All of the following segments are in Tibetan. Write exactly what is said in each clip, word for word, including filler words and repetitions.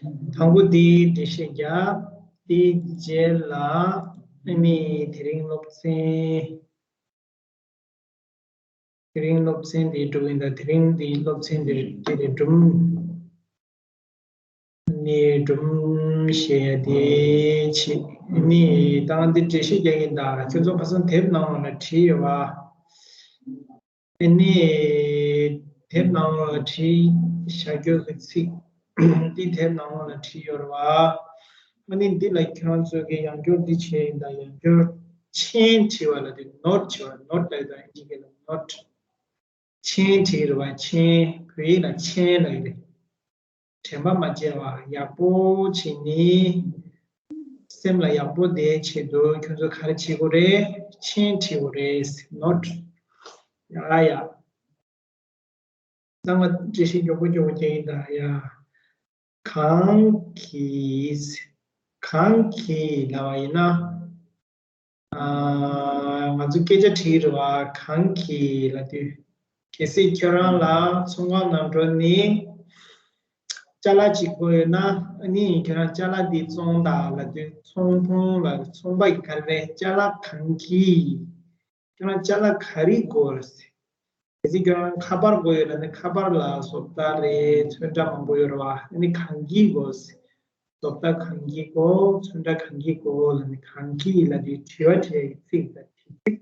དང་པོ་དེའི་འགྲེལ་བཤད་རྒྱབ། དེའི་རྗེས་ལ་ཨ་ནི་དེ་རིང་སློབ་ཚན། དེ་རིང་སློབ་ཚན་འདི་གྲུབ་ཡིན་ད། དེ་རིང་འདི་སློབ་ཚན་འདི་འདི་རེད་སྒྲུང་། ནི་སྒྲུང་བཤད་ཡ་དེ་བྱེད། ནི་ད་འདི་འགྲེལ་བཤད་རྒྱག་གི་ཡིན་ད། ཁྱོད་ཚོ་ཁ་སང་དེབ་ནང་ལ་བྲིས་ཡོད་པ། ཨ་ནི་དེབ་ནང་ལ་བྲིས་བཞག་རྒྱུ་གི་ཚིག་འདི་དེབ་ནང་ལ་བྲིས་ཡོད་རེད་བ། ཨ་ནི་འདི་ལ་ཁྱེད་རང་ཚོ་གི་ཡང་བསྐྱར་འདི་བྱས་ཡིན་ད། ཡང་བསྐྱར་མཆན་བྲིས་པ་ལ་དེ་ནོཊ་བྲིས་པ། ནོཊ་ལབ་ཡོད་ད། ཨིན་ཇི་སྐད་ལ་ནོཊ། མཆན་བྲིས་རེད་བ། མཆན། བོད་ཡིག་ལ་མཆན་ལབ་ཡོད་རེད། དྲན་པ་མ་བརྗེད་པ་ཡག་པོ་བྱས་ནས། སེམས་ལ་ཡག་པོ་བསྡད་ཆེད་དུ་ཁྱོད་ཚོ་ག་རེ་བྱེད་དགོས་རེད། མཆན་བྲིས་དགོས་རེད། ནོཊ། ཡ་ཡ། ཚང་མ་འགྲེལ་བཤད་མགྱོགས་པོ་མགྱོགས་པོ་རྒྱག་ཡིན་ད། ཡ། གང་གིས། གང་གིས་ལབ་པ་ཡིན་ན། ཨ། ང་ཚོ་སྐད་ཆ་དྲིས་རེད་བ། གང་གིས་ལབ་དུས། གལ་སྲིད་ཁྱོད་རང་ལ་ཚོང་ཁང་ནང་འགྲོ་ནས་ཅ་ལག་ཅིག་དགོས་ཡོད་ན། ཨ་ནི་ཁྱོད་རང་ཅ་ལག་འདི་བཙོང་དང་ལབ་དུས། ཚོང་ཕོང་ལ་ཚོང་པ་གིས་ག་རེ་རེད། ཅ་ལག་གང་གིས། ཁྱོད་རང་ཅ་ལག་ག་རེ་དགོས་རེད་ཟེར། གལ་སྲིད་ཁྱོད་རང་ཁ་པར་དགོས་ཡོད་ན་ནི་ཁ་པར་ལ་བཟོ་ལྟ་རེད། ཚོན་ཁྲ་མང་པོ་ཡོད་རེད་བ། ཨ་ནི་གང་གིས་དགོས་ཟེར། བཟོ་ལྟ་གང་གིས་དགོས། ཚོན་ཁྲ་གང་གིས་དགོས་ལབ་ནི། གང་གིས་ལབ་དུས་དྲི་བ་དྲི་ཡའི་ཚིག་དང་དྲི་ཚིག་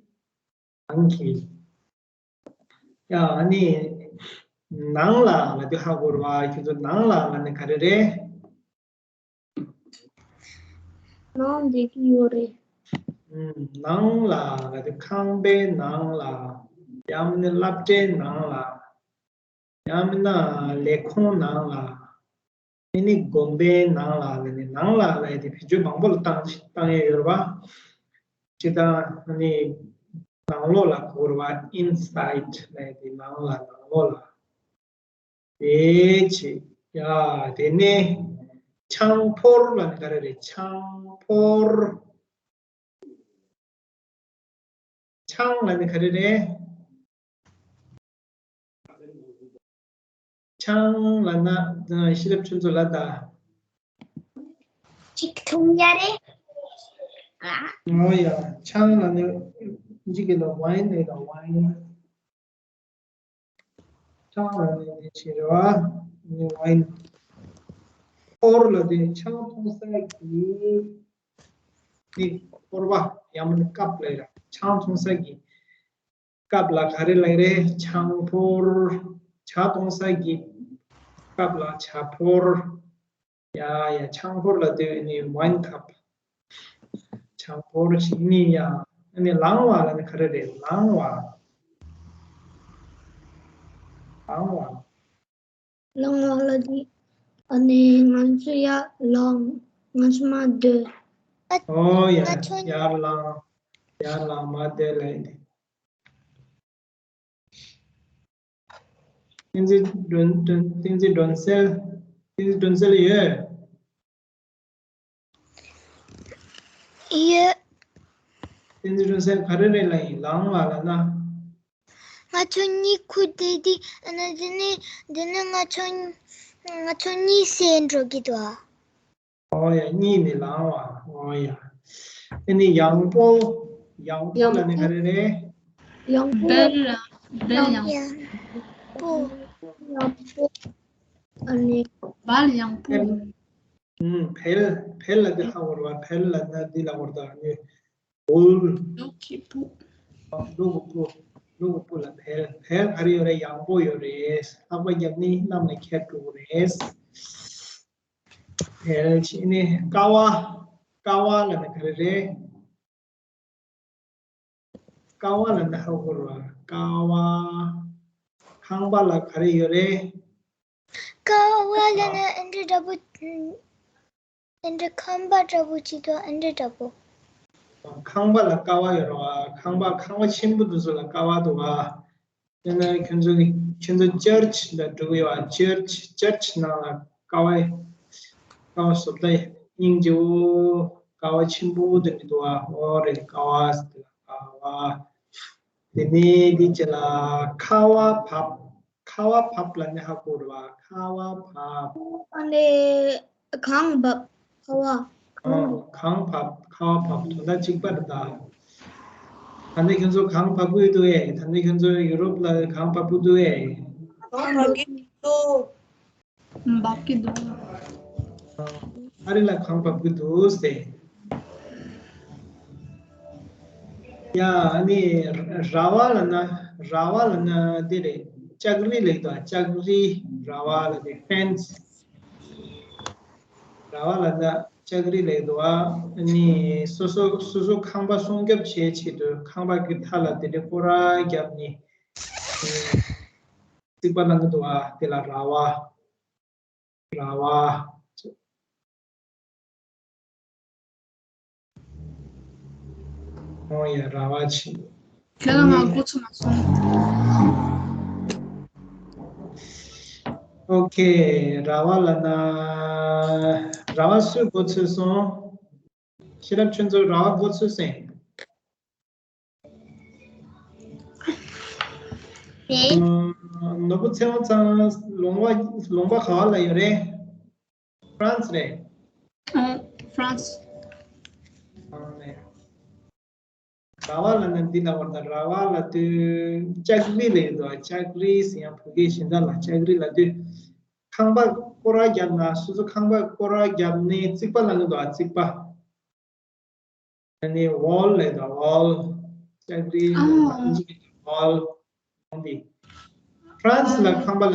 གང་གིས། ཡ། ཨ་ནི་ནང་ལ་ལབ་དུས་ཧ་གོ་རེད་བ། ཁྱོད་ཚོ་ནང་ལ་ལབ་ནི་ག་རེ་རེད། ནང་བསྡད་ཀྱི་ཡོད་རེད། ཨུམ། ནང་ལ་ལབ་དུས་ཁང་པའི་ནང་ལ། ཡང་མིན་ན་སློབ་གྲྭའི་ནང་ལ། ཡང་མིན་ན་ལས་ཁུངས་ནང་ལ། ཨ་ནི་དགོན་པའི་ནང་ལ་ལབ་ནི། ནང་ལ་ལབ་ཡ་དེ་བེད་སྤྱོད་མང་པོ་ལ་བཏང་བཏང་ཡ་ཡོད་རེད་བ། སྤྱིར་བཏང་ཨ་ནི་ནང་ལོགས་ལ་གོ་རེད་བ། ཨིན་སའིཌ་ལབ་ཡ་དེ་ནང་ལ། ནང་ལོགས་ལ། དེ་བྱས། ཡ། དེ་ནས་ཆང་ཕོར་ལབ་ནི་ག་རེ་རེད། ཆང་ཕོར། ཆང་ལབ་ནི་ག་རེ་རེད། ཆང་ལབ་ན། ཤེས་རབ་ཁྱོད་ཚོ་ལབ་ད། ཅིག་འཐུང་ཡ་རེད། ཨ། ཨོ་ཡ། ཆང་ལབ་ནི་ཨིན་ཇི་སྐད་ལ་ཝའིན་རེད་ད། ཝའིན། ཆང་ལབ་ནི་དེ་བྱས་རེད་བ། ནི་ཝའིན། ཕོར་ལབ་དུས་ཆང་འཐུང་ས་གི་ནི་ཕོར་པ་ཡང་མིན་ན་ཀབ་ལབ་ཡ། ཆང་འཐུང་ས་གི་ཀབ་ལ་ག་རེ་ལབ་རེད། ཆང་ཕོར། ཇ་འཐུང་ས་གི་ཀབ་ལ་ཇ་ཕོར། ཡ་ཡ། ཆང་ཕོར་ལབ་དུས་ནི་ཝའིན་ཀབ། ཆང་ཕོར་ཞིག་ནི་ཡ། ཨ་ནི་ལང་བ་ལབ་ནི་ག་རེ་རེད། ལང་བ། ལང་བ། ལང་བ་ལབ་དུས་ཨ་ནི་ང་ཚོ་ཡར་ལངས། ང་ཚོ་མར་སྡོད། ཨ། ཨོ་ཡ། ང་ཚོ་ཡར་ལངས། ཡར་ལངས་མར་སྡོད་ལབ་ཡ་དེ། བསྟན་འཛིན་སྒྲོན། བསྟན་འཛིན་སྒྲོན་གསལ། བསྟན་འཛིན་སྒྲོན་གསལ་ཡོད། ཡོད། བསྟན་འཛིན་སྒྲོན་གསལ་ག་རེ་རེད་ལབ་ཡིན། ལང་བ་ལབ་ན། ང་ཚོ་གཉིད་ཁུག་བསྡད་དུས། ཨ་ནི་དེ་ནས་དེ་ནས་ང་ཚོ་ང་ཚོ་གཉིད་སད་འགྲོ་གི་འདུག་ཨ། ཨོ་ཡ། གཉིད་ནི་ལང་བ། ཨོ་ཡ། ཨ་ནི་ཡང་པོ། ཡང་པོ་ལབ་ནི་ག་རེ་རེད། ཡང་པོ། བལ་ལ། བལ་ཡང་པོ། ཡང་པོ། ཨ་ནི། བལ་ཡང་པོ། ཨུམ། བལ། བལ་ལབ་དུས་ཧ་གོ་རེད་བ། བལ་ལབ་ན་འདི་ལབ་དགོས་རེད་ད། ཨ་ནི་བུལ། ལུག་གི་སྤུ། ལུག་གི་སྤུ། ལུག་གི་སྤུ་ལ་བལ། བལ་ག་རེ་ཡོད་རེད། ཡང་པོ་ཡོད་རེད། ལྷགས་པ་བརྒྱབ་ནི་གནམ་ལ་འཁྱེར་འགྲོ་གི་རེད། བལ་བྱས་ནས་ཀ་བ། ཀ་བ་ལབ་ན་ག་རེ་རེད། ཀ་བ་ལབ་ན་ཧ་གོ་རེད་བ། ཀ་བ། ཁང་པ་ལ་ག་རེ་ཡོད་རེད། ཀ་བ་ལབ་ན་ཨ་འདྲ་འདྲ་པོ། ཨ་འདྲ་ཁང་པ་འདྲ་པོ་ཅིག་འདུག་ཨ་འདྲ་འདྲ་པོ། ཁང་པ་ལ་ཀ་བ་ཡོད་རེད་བ། ཁང་པ། ཁང་པ་ཆེན་པོ་དེ་ཚོ་ལ་ཀ་བ་འདུག་བ། དེ་ནས་ཁྱོད་ཚོ་གི་ཁྱོད་ཚོ་ཅར་ཆི་ལ་འགྲོ་གི་ཡོད་པ། ཅར་ཆི། ཅར་ཆི་ནང་ལ་ཀ་བ། ཀ་བ་བཟོ་ལྟ་སྙིང་རྗེ་བོ། ཀ་བ་ཆེན་པོ་དེ་མི་འདུག་བ། ཨོ་རེད། ཀ་བ་ཟེར་དུས་ཀ་བ། དེ་ནས་འདི་ཅི་ལ་ཁ་བ་བབས། ཁ་བ་བབས་ལབ་ནི་ཧ་གོ་རེད་བ། ཁ་བ་བབས། ཨ་ནི། གངས་བབས། ཁ་བ། གངས་བབས། གངས་བབས། ཁ་བ་བབས། དོན་དག་གཅིག་པ་རེད་ད། ད་ནི་ཁྱོད་ཚོ་གངས་བབས་ཀྱི་འདུག་ཨེ། ད་ནི་ཁྱོད་ཚོ་ཡུ་རོབ་ལ་གངས་བབས་ཀྱི་འདུག་ཨེ། གངས་བབས་ཀྱི་འདུག་བབས་ཀྱི་འདུག་ཨ་རི་ལ་གངས་བབས་ཀྱི་འདུག་ཟེར། ཡ་ཨ་ནི་ར་བ་ལབ་ན། ར་བ་ལབ་ན་འདི་རེད། ལྕགས་རི་ལབ་ཀྱི་འདུག་ལྕགས་རི། ར་བ་ལབ་དེ་ཕེན་སི། ར་བ་ལབ་ན་ལྕགས་རི་ལབ་ཀྱི་འདུག་ཨ་ནི་སོ་སོ་སོ་སོ་ཁང་པ་སྲུང་སྐྱོབ་བྱེད་ཆེད་དུ་ཁང་པ་གི་མཐའ་ལ་དེ་འདྲའི་སྐོར་ར་བརྒྱབ་ནས་རྩིག་པ་བསླང་གི་འདུག་ཨ་དེ་ལ་ར་བ། ར་བ། ཨོ་ཡ་ར་བ་ཆེ། ཁྱེད་རང་ང་འགོ་ཚུགས་མ་སོང་། ཨོ་ཁེ། ར་བ་ལབ་ན། ར་བ་སུས་འགོ་ཚུགས་སོང་། ཤེས་རབ་ཁྱོད་ཚོ་ར་བ་འགོ་ཚུགས་སོང་། རེད། ནོར་བུ་ཚེ་དབང་ཚང་ལུང་པ་ལུང་པ་ག་བ་ལ་ཡོད་རེད། ཧྥ་རན་སི་རེད། ཨ། ཧྥ་རན་སི། ཨ་ནས། ར་བ་ལབ་ན་འདི་ལ་བར་དང་ར་བ་ལབ་དུས་ལྕགས་རི་ལབ་ཡོད་དོ། ལྕགས་རི་ཟེར་ཡང་བོད་སྐད་གཞན་དག་ལ་ལྕགས་རི་ལབ་དུས། ཁང་པ་སྐོར་ར་བརྒྱབ་ན་སོ་སོ་ཁང་པ་སྐོར་ར་བརྒྱབ་ནས་རྩིག་པ་བསླང་གི་འདུག་ཨ་རྩིག་པ། ཨ་ནི་ཝོལ་ལབ་དང་ཝོལ། ལྕགས་རི་ལ་ཨ། ཨིན་ཇི་གི་ཝོལ། ཁོང་འདི། ཧྥ་རན་སི་ལ་ཁང་པ་ལ།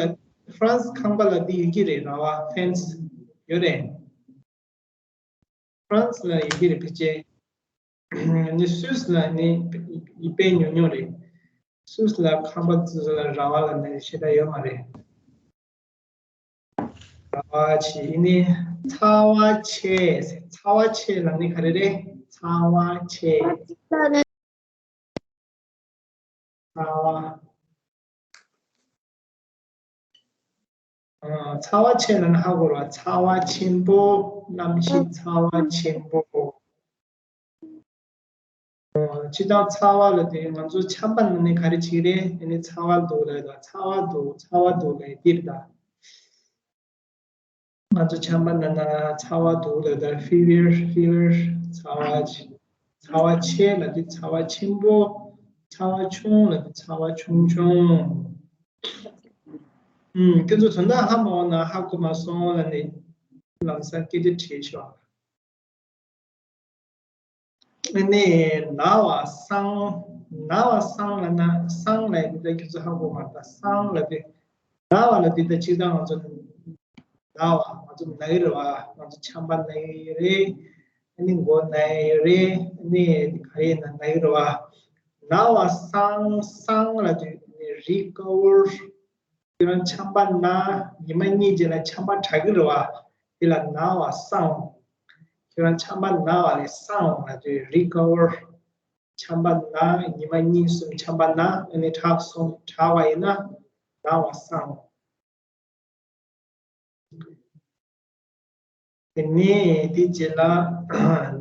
ཧྥ་རན་སི་ཁང་པ་ལ་འདི་ཡོད་ཀྱི་རེད། ར་བ་ཕེན་སི་ཡོད་རེད། ཧྥ་རན་སི་ལ་ཡོད་ཀྱི་རེད་ཕལ་ཆེར། ཨ་ནི་སུད་སི་ལ་ནི་དཔེ་ཉུང་ཉུང་རེད། སུད་སི་ལ་ཁང་པ་ཚོ་ལ་ར་བ་ལབ་ནི་ཞེ་དྲག་ཡོད་མ་རེད། ར་བ་ཆེ་ཡིན་ནི། ཚ་བ་ཆེ། ཚ་བ་ཆེ་ལབ་ནི་ག་རེ་རེད། ཚ་བ་ཆེ། ཚ་བ། ཨ། ཚ་བ་ཆེ་ལབ་ན་ཧ་གོ་ར། ཚ་བ་ཆེན་པོ། གནམ་གཤིས་ཚ་བ་ཆེན་པོ། ཨ། སྤྱིར་བཏང་ཚ་བ་ལབ་དུས་ང་ཚོ་ཆམ་པ་ན་ནི་ག་རེ་བྱེད་ཀྱི་རེད། དེ་ནི་ཚ་བ་འདུག་ལབ་ད། ཚ་བ་འདུག་ཚ་བ་འདུག་ལབ་འདི་རེད་ད། ང་ཚོ་ཆམ་པ་ན་ན་ཚ་བ་འདུག་ལབ་ད། ཕི་བར། ཕི་བར། ཚ་བ་ཆེ། ཚ་བ་ཆེ་ལབ་དུས་ཚ་བ་ཆེན་པོ། ཚ་བ་ཆུང་ལབ་དུས་ཚ་བ་ཆུང་ཆུང་། ཨུམ། ཁྱོད་ཚོ་དོན་དག་ཧ་མ་གོ་ན་ཧ་གོ་མ་སོང་ལབ་ནི་ལམ་སང་སྐད་ཆ་དྲིས་ཤོག་ཨ་ནི་ན་བ་སང་། ན་བ་སང་ལབ་ན་སང་ལབ་ཡ་འདི་ད་ཁྱོད་ཚོ་ཧ་གོ་མ་རེད་ད། སང་ལབ་དུས་ན་བ་ལབ་དུས་ད་སྤྱིར་བཏང་ང་ཚོ་ན་བ། ང་ཚོ་ན་གི་རེད་བ། ང་ཚོ་ཆམ་པ་ན་གི་རེད། ཨ་ནི་མགོ་ན་གི་རེད། ཨ་ནི་ག་རེ་ན་ན་གི་རེད་བ། ན་བ་སང་སང་ལབ་དུས་ནི་རི་ཀ་ཝར། ཁྱོད་རང་ཆམ་པ་ན་ཉི་མ་གཉིས་རྗེས་ལ་ཆམ་པ་དྲག་གི་རེད་བ། དེ་ལ་ན་བ་སང་། ཁྱོད་རང་ཆམ་པ་ན་བ་ལས་སང་ལབ་དུས་རི་ཀ་ཝར། ཆམ་པ་ན་ཉི་མ་གཉིས་གསུམ་ཆམ་པ་ན་ཨ་ནི་དྲག་སོང་དྲག་པ་ཡིན་ན་ན་བ་སང་། དེ་ནས་དེ་རྗེས་ལ་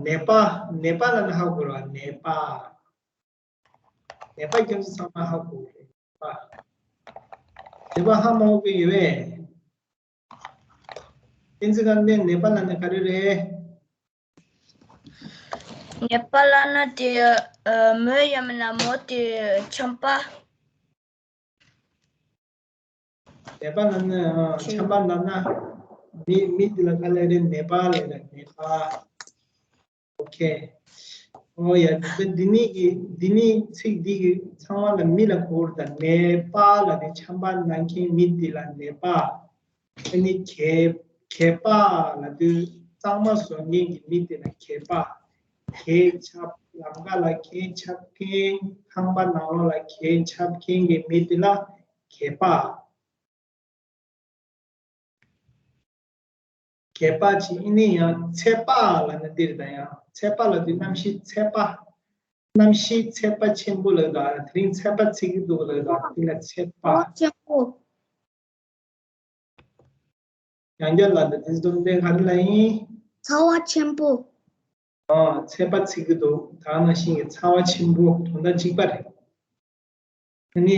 ནད་པ། ནད་པ་ལབ་ན་ཧ་གོ་ར། ནད་པ། ནད་པ་ཁྱོད་ཚོ་ཚང་མ་ཧ་གོ་རེད་པ། ནད་པ་ཧ་མ་གོ་གི་ཡོད་པས། བསྟན་འཛིན་དཀར་ལྡན། ནད་པ་ལབ་ན་ག་རེ་རེད། ནད་པ་ལབ་ན་དེ་ཨ་མོ་ཡང་མིན་ན་མོ་དེ་ཆམ་པ། ནད་པ་ལབ་ན་ཨ་ཆམ་པ་ལབ་ན་མི་མི་དེ་ལ་ག་ལབ་རེད། ནད་པ་ལབ་རེད། ནད་པ། ཨོ་ཁེ། ཨོ་ཡ། འདི་ནི་གི་འདི་ནི་ཚིག་འདི་གི་ཚང་མ་ལ་མི་ལ་གོ་ར་ད། ནད་པ་ལབ་དེ་ཆམ་པ་ན་མཁན་མི་དེ་ལ་ནད་པ། ཨ་ནི་གད་གད་པ་ལབ་དུས་གཙང་མ་བཟོ་མཁན་གྱི་མི་དེ་ལ་གད་པ། གད་ཆག་ལམ་ཁ་ལ་གད་ཆག་མཁན། ཁང་པ་ནང་ལོགས་ལ་གད་ཆག་མཁན་གྱི་མི་དེ་ལ་གད་པ། གད་པ་ཅིག་ཡིན་ནི་ཡང་ཚད་པ་ལབ་ན་འདི་རེད་ད། ཡང་ཚད་པ་ལབ་དུས་གནམ་གཤིས་ཚད་པ། གནམ་གཤིས་ཚད་པ་ཆེན་པོ་ལབ་ད། དེ་རིང་ཚད་པ་ཚིག་གི་འདུག་ལབ་ད། འདི་ལ་ཚད་པ། ཚ་བ་ཆེན་པོ། ཡང་བསྐྱར་ལབ་ད། འདི་སྡོམ་ལྡན་ག་རེ་ལབ་ཡིན། ཚ་བ་ཆེན་པོ། ཨ། ཚད་པ་ཚིག་གི་འདུག་ད་ག་ནང་བཞིན་གྱི་ཚ་བ་ཆེན་པོ་དོན་དག་གཅིག་པ་རེད། ཨ་ནི་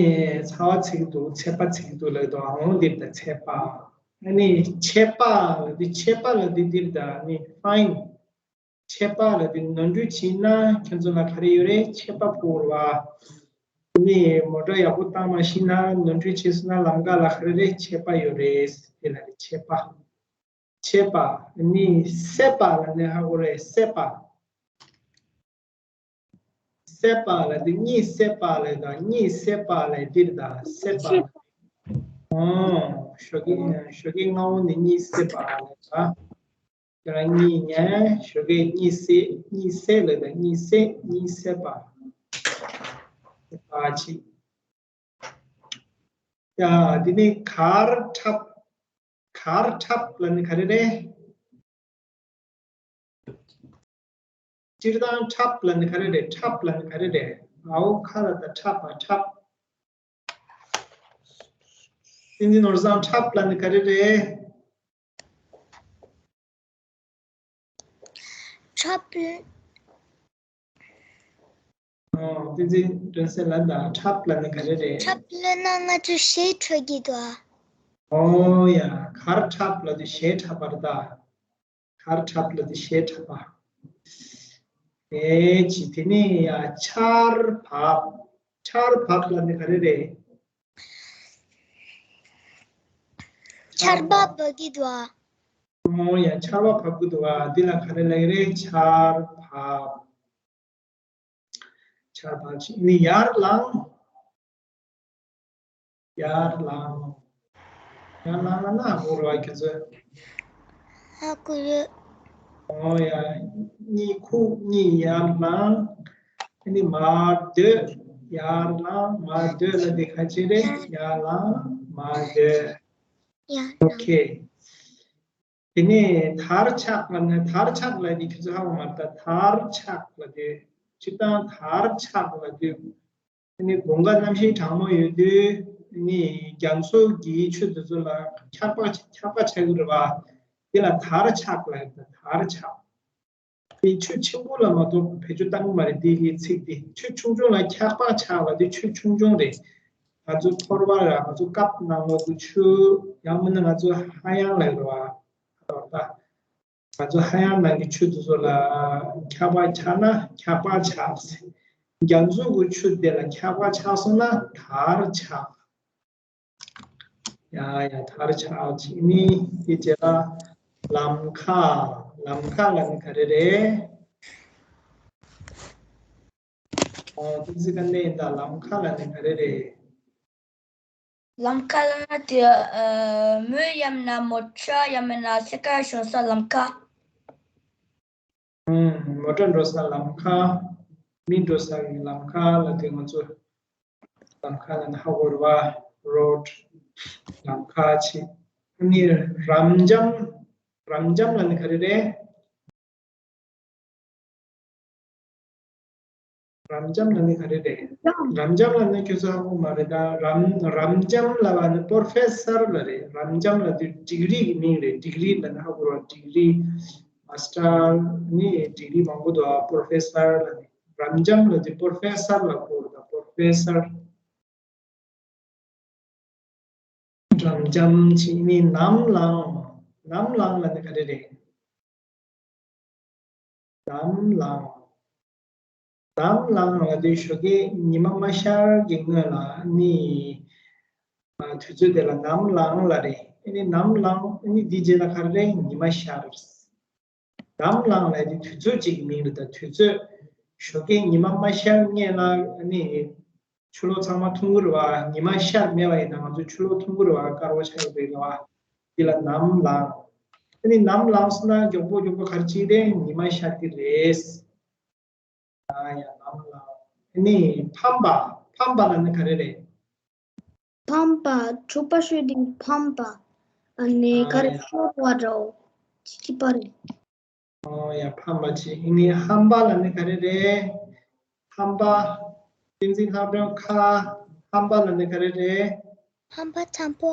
ཚ་བ་ཚིག་གི་འདུག་ཚད་པ་ཚིག་གི་འདུག་ལབ་ཀྱི་འདུག་ཨང་འདིར་ད་ཚད་པ། ཨ་ནི་ཆད་པ་ལ་དེ་ཆད་པ་ལ་དེ་འདིར་ད་ནི་ཕའིན། ཆད་པ་ལ་དེ་ནོར་འཁྲུལ་བྱས་ན་ཁྱེད་ཚོ་ལ་ག་རེ་ཡོད་རེད། ཆད་པ་ཕོག་ར་བ། ནི་མོ་ཊ་ཡག་པོ་བཏང་མ་ཤེས་ན་ནོར་འཁྲུལ་བྱས་སོང་ན་ལམ་ཁ་ལ་ག་རེ་རེད། ཆད་པ་ཡོད་རེད། དེ་ལ་རེད་ཆད་པ། ཆད་པ། ནི་སྲེད་པ་ལ་ནི་ཧ་གོ་རེད། སྲེད་པ། སྲེད་པ་ལ་དེ་གཉིད་སད་པ་ལ་དང་གཉིད་སད་པ་ལ་འདིར་དང་སད་པ། ཨོ། ཞོགས་ཀས་ཞོགས་ཀས་སྔ་བོ་ནས་གཉིད་སད་པ་ལ་དང་། དེ་ལ་གཉིད་ཉལ་ཞོགས་ཀས་གཉིད་སད་གཉིད་སད་ལ་དང་གཉིད་སད་གཉིད་སད་པ། སད་པ་ཅིག་ཡ། འདི་ནི་གར་འཁྲབ། གར་འཁྲབ་ལ་ནི་ག་རེ་རེད། སྤྱིར་བཏང་འཁྲབ་ལ་ནི་ག་རེ་རེད། འཁྲབ་ལ་ནི་ག་རེ་རེད། འའོ་ཁ་ལ་ད་འཁྲབ་པ་འཁྲབ། བསྟན་འཛིན་ནོར་བཟང་འཁྲབ་ལ་ནི་ག་རེ་རེད། འཁྲབ། ཨོ། བསྟན་འཛིན་སྒྲོན་གསལ་ལ་ད་འཁྲབ་ལ་ནི་ག་རེ་རེད། འཁྲབ་ལབ་ན་ང་ཚོ་གཞས་འཁྲབ་ཀྱི་འདུག་ཨོ་ཡ། གར་འཁྲབ་ལ་དེ་གཞས་འཁྲབ་པ་རེད་ད། གར་འཁྲབ་ལ་དེ་གཞས་འཁྲབ་པ། ཨེ་ཅི་དེ་ནི་ཡ་ཆར་བབས། ཆར་བབས་ལ་ནི་ག་རེ་རེད། ཆར་པ་བབས་ཀྱི་འདུག་ཨོ་ཡ། ཆར་པ་བབས་ཀྱི་འདུག་ཨ། འདི་ལ་ག་རེ་ལབ་ཀྱི་རེད། ཆར་བབས། ཆར་བབས་ཅིག་ནི་ཡར་ལངས། ཡར་ལངས། ཡར་ལངས་ལ་ན་ཧ་གོ་ར་བ་ཁྱེད་ཚོས། ཧ་གོ་ཡོད། ཨོ་ཡ། གཉིད་ཁུག་གཉིད་ཡར་ལངས། ཨ་ནི་མར་སྡོད། ཡར་ལངས་མར་སྡོད་ལ་དེ་ག་ཅི་རེད། ཡར་ལངས་མར་སྡོད། ཡར་ལངས། ཨོ་ཁེ། དེ་ནས་དར་འཕྱར་ལ་ནི་དར་འཕྱར་ལ་དེ་ཁྱེད་ཚོ་ཧ་གོ་མ་རེད་ད། དར་འཕྱར་ལ་དེ་སྤྱིར་བཏང་དར་འཕྱར་ལ་དེ། ཨ་ནི་དགུན་ཁ་གནམ་གཤིས་གྲང་མོ་ཡོད་དུས་ཨ་ནི་རྒྱ་མཚོ་གི་ཆུ་དེ་ཚོ་ལ་འཁྱག་པ་འཁྱག་པ་ཆགས་ཀྱི་རེད་བ། དེ་ལ་དར་འཕྱར་ལབ་ཡོད་པ། དར་འཕྱར། དེ་ཆུ་ཆེན་པོ་ལ་མ་གཏོགས་བེད་སྤྱོད་བཏང་གི་མ་རེད། དེ་གི་ཚིག་དེ་ཆུ་ཆུང་ཆུང་ལ་འཁྱག་པ་ཆགས་ལ་དེ་ཆུ་ཆུང་ཆུང་རེད། ང་ཚོ་ཐོར་བ་ར་ང་ཚོ་ཀབ་ནང་ལོགས་ཀྱི་ཆུ། ཡང་མིན་ན་ང་ཚོ་ཧ་ཡང་ལབ་ཡོད་རེད་བ། ད་ང་ཚོ་ཧ་ཡང་ནང་གི་ཆུ་དེ་ཚོ་ལ་འཁྱག་པ་ཆགས་ན་འཁྱག་པ་ཆགས་ཟེར། རྒྱ་མཚོ་གི་ཆུ་དེ་ལ་འཁྱག་པ་ཆགས་སོང་ན་དར་འཕྱར། ཡ་ཡ། དར་འཕྱར་ཅིག་ནི་དེ་རྗེས་ལ་ལམ་ཁ། ལམ་ཁ་ལ་ནི་ག་རེ་རེད། ཨོ། བསྟན་འཛིན་དཀར་ནས་ད་ལམ་ཁ་ལ་ནི་ག་རེ་རེད། ལམ་ཁ་ལ་ན་དེ་ཨ་མོ་ཡང་ན་མོ་ཊ་ཡང་མིན་ན་སེ་ཀ་ཤོང་ས་ལམ་ཁ། ཨུམ། མོ་ཊ་འགྲོ་ས་ལམ་ཁ། མི་འགྲོ་ས་གི་ལམ་ཁ་ལ་དེ་ང་ཚོ་ལམ་ཁ་ལ་ནི་ཧ་གོ་ར་བ། རོཌ། ལམ་ཁ་ཆེ། ཨ་ནི་རབ་འབྱམས། རབ་འབྱམས་ལ་ནི་ག་རེ་རེད། རབ་འབྱམས་ལ་ནི་ག་རེ་རེད། རབ་འབྱམས་ལ་ནི་ཁྱོད་ཚོ་ཧ་གོ་མ་རེད་ད། རབ་རབ་འབྱམས་ལ་བ་ནི་པོར་ཕེ་སར་ལ་རེད། རབ་འབྱམས་ལ་དེ་ཌིག་རི་གི་མིང་རེད། ཌིག་རི་ལ་ནི་ཧ་གོ་ར། ཌིག་རི། མ་སི་ཊར་ནི་ཌིག་རི་མང་པོ་འདུག་ཨ། པོར་ཕེ་སར་ལ་ནི། རབ་འབྱམས་ལ་དེ་པོར་ཕེ་སར་ལ་གོ་ར་ད། པོར་ཕེ་སར། རབ་འབྱམས་ཅིག་ནི་ནམ་ལངས། ནམ་ལངས་ལ་ནི་ག་རེ་རེད། ནམ་ལངས། ནམ་ལངས་ལ་དེ་ཞོགས་ཀས་ཉི་མ་མ་ཤར་གྱི་སྔོན་ལ་ནི། ཨ། དུས་ཚོད་དེ་ལ་ནམ་ལངས་ལ་རེད། ཨ་ནི་ནམ་ལངས་ཨ་ནི་དེ་རྗེས་ལ་ག་རེ་རེད། ཉི་མ་ཤར། ནམ་ལངས་ལ་དེ་དུས་ཚོད་ཅིག་གི་མིང་རེད་ད། དུས་ཚོད། ཞོགས་ཀས་ཉི་མ་མ་ཤར་སྔོན་ལ་ཨ་ནི། ཆུ་ལོག་ཚང་མ་འཐུང་གི་རེད་བ། ཉི་མ་ཤར་མེད་པ་ཡིན་ན་ང་ཚོ་ཆུ་ལོག་འཐུང་གི་རེད་བ། དཀར་པོ་ཆགས་ཀྱི་རེད་བ། འདི་ལ་ནམ་ལངས། ཨ་ནི་ནམ་ལངས་སོང་ན་མགྱོགས་པོ་མགྱོགས་པོ་ག་རེ་བྱེད་ཀྱི་རེད། ཉི་མ་ཤར་གྱི་རེད། ཡ་ཡ། ནམ་ལངས། ཨ་ནི་ཕམ་པ། ཕམ་པ་ལ་ནི་ག་རེ་རེད། ཕམ་པ། དྲོ་པ་ཤོད་དུས་ཕམ་པ། ཨ་ནི་ཨ་ག་རེ་ཡ། ཤོར་བ་འདྲ་བོ། ཅི་སྐྱིད་པ་རེད། ཨོ་ཡ། ཕམ་པ་ཅིག་ཨ་ནི་ཧམ་པ་ལ་ནི་ག་རེ་རེད། ཧམ་པ། བསྟན་འཛིན་ལྷ་སྒྲོན་ཁ། ཧམ་པ་ལ་ནི་ག་རེ་རེད། ཧམ་པ་འཇམ་པོ།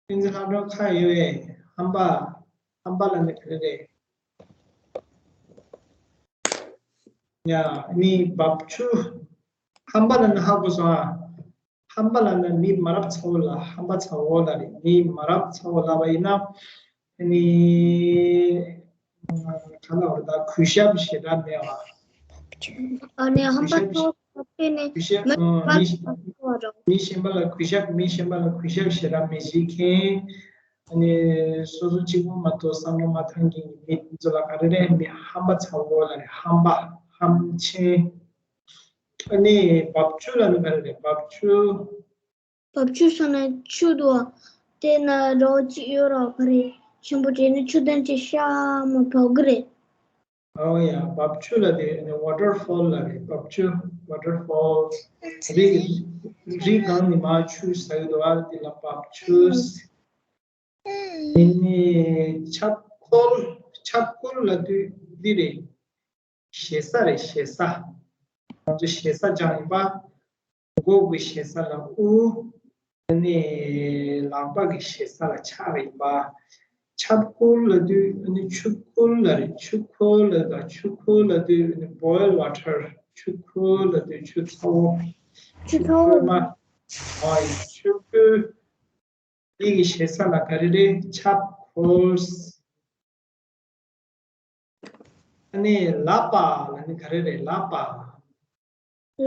བསྟན་འཛིན་ལྷ་སྒྲོན་ཁ་ཡོད་པས། ཧམ་པ། ཧམ་པ་ལ་ནི་ག་རེ་རེད། ཡ། ཨ་ནི་རྦབ་ཆུ། ཧམ་པ་ལ་ནི་ཧ་གོ་སོང་ཨ། ཧམ་པ་ལབ་ན་མི་མ་རབས་ཚ་བོ་ལ་ཧམ་པ་ཚ་བོ་ལབ་རེད། མི་མ་རབས་ཚ་བོ་ལབ་པ་ཡིན་ན། ཨ་ནི། ག་ལབ་རེད་ད། གུས་ཞབས་ཞེ་དྲག་མེད་པ། ཨ་ནི་ཧམ་པ་གུས་ཞབས་ཚ་བོ་ལབ་པས་ནི་གུས་ཞབས། མི་ཨ། མི་མི་གཞན་པ་ལ་གུས་ཞབས། མི་གཞན་པ་ལ་གུས་ཞབས་ཞེ་དྲག་མི་བྱེད་མཁན། ཨ་ནི་སོ་སོ་གཅིག་པུ་མ་གཏོགས་བསམ་བློ་མ་བཏང་མཁན་གྱི་མི་དེ་ཚོ་ལ་ག་རེ་རེད། མི་ཧམ་པ་ཚ་བོ་ལབ་རེད། ཧམ་པ། ཧམ་ཆེན། ཨ་ནི་རྦབ་ཆུ་ལབ་ན་ག་རེ་རེད། རྦབ་ཆུ། རྦབ་ཆུ་ཟེར་ན་ཆུ་འདུག་པ། དེ་ན་རོ་གཅིག་ཡོད་ར། ག་རེ་ཆེན་པོ་དེ་ནི་ཆུ་དོན་གྱི་ཤ་མ་བབ་གི་རེད། ཨོ་ཡ། རྦབ་ཆུ་ལབ་དེ་ནི་ཝ་ཊར་ཕོལ་ལབ་རེད། རྦབ་ཆུ། ཝ་ཊར་ཕོལ། རི། རི་སྒང་ནས་མར་ཆུ་ཟགས་འདུག་པ། དེ་ལ་རྦབ་ཆུ། དེ་ནས་ཆབ་ཁོལ། ཆབ་ཁོལ་ལབ་དུས་འདི་རེད། ཞེ་ས་རེད། ཞེ་ས། ང་ཚོ་ཞེ་ས་སྦྱངས་ཡིན་པ། མགོ་གི་ཞེ་ས་ལ་དབུ། ཨ་ནི་ལག་པ་གི་ཞེ་ས་ལ་ཕྱག་ཡིན་པ། ཆབ་ཁོལ་ལབ་དུས་ཨ་ནི་ཆུ་ཁོལ་ལབ་རེད། ཆུ་ཁོལ་ལབ་ད། ཆུ་ཁོལ་ལབ་དུས་ཨ་ནི་བོའིལ་ཝ་ཊར། ཆུ་ཁོལ་ལབ་དུས་ཆུ་ཚ་བོ། ཆུ་ཚ་བོ། ཁོལ་མ། ཨ་ཡ། ཆུ་ཁོལ། འདི་གི་ཞེ་ས་ལ་ག་རེ་རེད། ཆབ་ཁོལ། ཨ་ནི་ལབ་པ་ལབ་ནི་ག་རེ་རེད། ལབ་པ།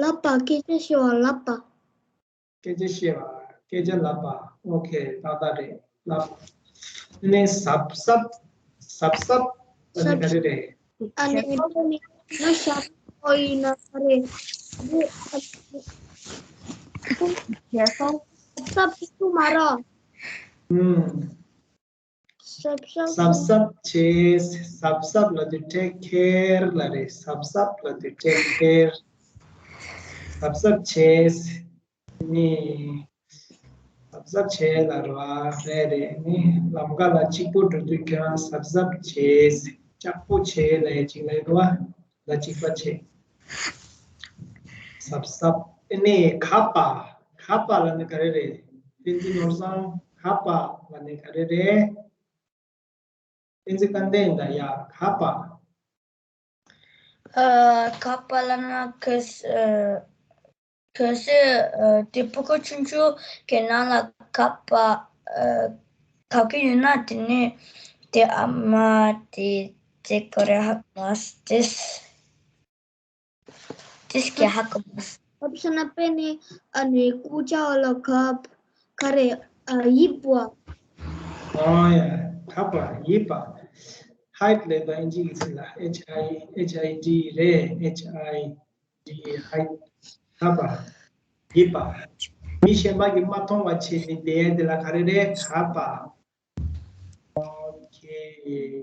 ལབ་པ། སྐད་ཆ་བཤད་པ། ལབ་པ། སྐད་ཆ་བཤད་པ། སྐད་ཆ་ལབ་པ། ཨོ་ཁེ། ཏག་ཏག་རེད། ལབ་པ། ཨ་ནི་གཟབ་གཟབ། གཟབ་གཟབ་ལབ་ནི་ག་རེ་རེད། ཨ་ནི་ནི་ན་ཤ་ཁོ་ཡིན་ན་ག་རེ། གཟབ་གཟབ་ཐུ་མ་རོ། ཨུམ། གཟབ་གཟབ། གཟབ་གཟབ་བྱས། གཟབ་གཟབ་ལབ་དུས་ཊེག་ཁེར་ལབ་རེད། གཟབ་གཟབ་ལབ་དུས་ཊེག་ཁེར། གཟབ་གཟབ་བྱས། ནི། གཟབ་གཟབ་བྱས་ལབ་རེད་པ། རེད་རེད། ནི་ལམ་ཁ་ལ་གཅིག་པོ་འགྲོ་དུས་ཁྱེད་རང་གཟབ་གཟབ་བྱས། ལྕགས་པོ་བྱས་ལབ་ཡ་གཅིག་ལབ་ཡོད་པ། ལ་གཅིག་པ་བྱས། གཟབ་གཟབ། ཨ་ནི་གབ་པ། གབ་པ་ལབ་ནི་ག་རེ་རེད། བསྟན་འཛིན་ནོར་བཟང་། གབ་པ་ལབ་ནི་ག་རེ་རེད། བསྟན་འཛིན་སྐལ་ལྡན་ཡིན་ད་ཡ། གབ་པ། ཨ། གབ་པ་ལབ་ན་གལ་སྲིད། ཨ། གལ་སྲིད། ཨ། དེ་ཕྲུ་གུ་ཆུང་ཆུང་གི་ནང་ལ་གབ་པ། ཨ། གབ་ཀྱི་ཡོད་ན་དེ་ནི་དེ་ཨ་མ་དེ་ཙེ་གོ་རེ་ཧ་གོ་མ་སོང་། དེ། དེ་སྐད་ཧ་གོ་མ་སོང་། གབ་ཟེར་ན་དཔེ་ནི་ཨ་ནི་ཀུ་ཅ་བ་ལ་གབ། ག་རེ། ཨ། ཡིབ་པ། ཨ་ཡ། གབ་པ། ཡིབ་པ། ཧའིཌ་ལབ་པ་ཨིན་ཇི་གི་ཚིག་ལ་ཨེཆ་ཨའི། ཨེཆ་ཨའི་ཌི་རེད། ཨེཆ་ཨའི་ཌི། ཧའིཌ། གབ་པ། ཡིབ་པ། མི་གཞན་པ་གིས་མ་མཐོང་བ་བྱས་ནས་བསྡད་ཡ་དེ་ལ་ག་རེ་རེད། གབ་པ། ཨོ་ཁེ།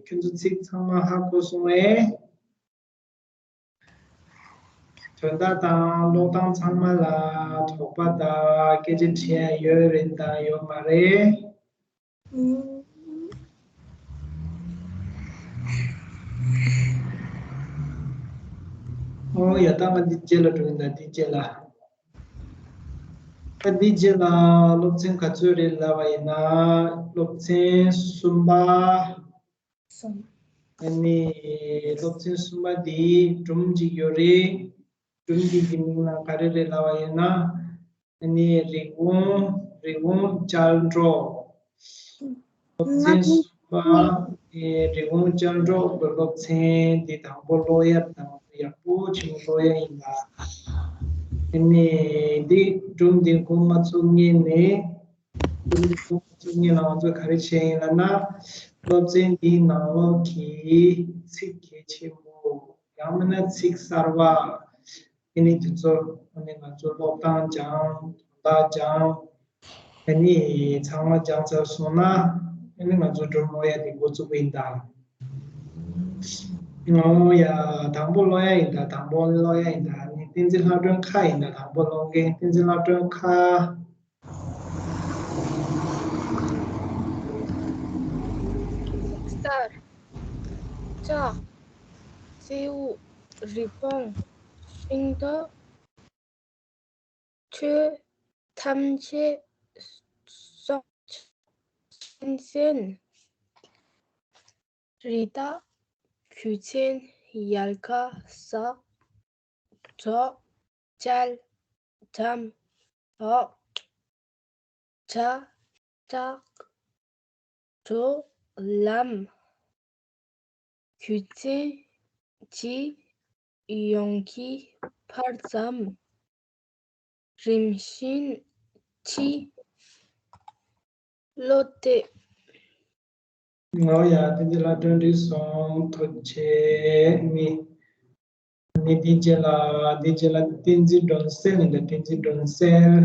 ཁྱོད་ཚོ་ཚིག་ཚང་མ་ཧ་གོ་སོང་ངས། དོན་དག་དང་ཀློག་སྟངས་ཚང་མ་ལ་དོགས་པ་དང་སྐད་ཆ་དྲི་ཡ་ཡོད་རེད་དང་ཡོད་མ་རེད། ཨོ་ཡ། ད་ང་འདི་རྗེས་ལ་འགྲོ་གི་ཡིན་ད། འདི་རྗེས་ལ། ད་འདི་རྗེས་ལ་སློབ་ཚན་ག་ཚོད་རེད་ལབ་པ་ཡིན་ན། སློབ་ཚན་གསུམ་པ། གསུམ། ཨ་ནི་སློབ་ཚན་གསུམ་པ་འདི་སྒྲུང་གཅིག་ཡོད་རེད། སྒྲུང་འདི་གི་མིང་ལ་ག་རེ་རེད་ལབ་པ་ཡིན་ན། ཨ་ནི་རི་བོང་། རི་བོང་ཅལ་འདྲོགས། སློབ་ཚན་གསུམ་པ། ཨ་ནི་རི་བོང་ཅལ་འདྲོགས་ཀྱི་སློབ་ཚན་འདི་དང་པོ་ཀློག་ཡ་དང་ཡག་པོ་བྱུང་ཀློག་ཡ་ཡིན་ལ། ཨ་ནི་འདི་སྒྲུང་འདི་འགོ་མ་ཚུགས་སྔོན་ནས། སྒྲུང་འདི་འགོ་མ་ཚུགས་སྔོན་ལ་ང་ཚོས་ག་རེ་བྱས་ཡིན་ལབ་ན། སློབ་ཚན་འདིའི་ནང་ལོགས་ཀྱི་ཚིག་གལ་ཆེན་པོ། ཡང་མིན་ན་ཚིག་གསར་བ། ཨ་ནི་དེ་ཚོ་ཨ་ནི་ང་ཚོ་ཀློག་སྟངས་སྦྱང་། དོན་དག་སྦྱང་། ཨ་ནི་ཚང་མ་སྦྱངས་ཚར་སོང་ན། ཨ་ནི་ང་ཚོ་སྒྲུང་ཀློག་ཡ་དེ་འགོ་བཙུགས་པ་ཡིན་ད། ཨོ་ཡ། དང་པོ་ཀློག་ཡ་ཡིན་ད། དང་པོ་ཀློག་ཡ་ཡིན་ད། ཨ་ནི་བསྟན་འཛིན་ལྷ་སྒྲོན་ཁ་ཡིན་ད། དང་པོ་ཀློག་མཁན་བསྟན་འཛིན་ལྷ་སྒྲོན་ཁ། གསར། ལྕགས། སེའུ། རི་བོང་། ཤིང་ཏོག་ཆོས། ཐམས་ཅད། སྲོག་ཆགས། གཅན་གཟན། རི་དྭགས། རྒྱུ་མཚན། ཡལ་ག་ཟ། རྫོགས། བཅད། འགྲམ། འདོགས། དྲག་དྲག་འགྲོ། ལམ། རྒྱུ་མཚན་གྱི། ཡོང་གི། བར་མཚམས། རིམ་བཞིན། ཁྲིད། བློ་གཏད། ཨོ་ཡ། བསྟན་འཛིན་ལྷ་སྒྲོན་འགྲིག་སོང་། ཐུགས་རྗེ་ཆེ། ནི་ནི་འདི་རྗེས་ལ། འདི་རྗེས་ལ་བསྟན་འཛིན་སྒྲོན་གསལ་ཡིན་ད། བསྟན་འཛིན་སྒྲོན་གསལ།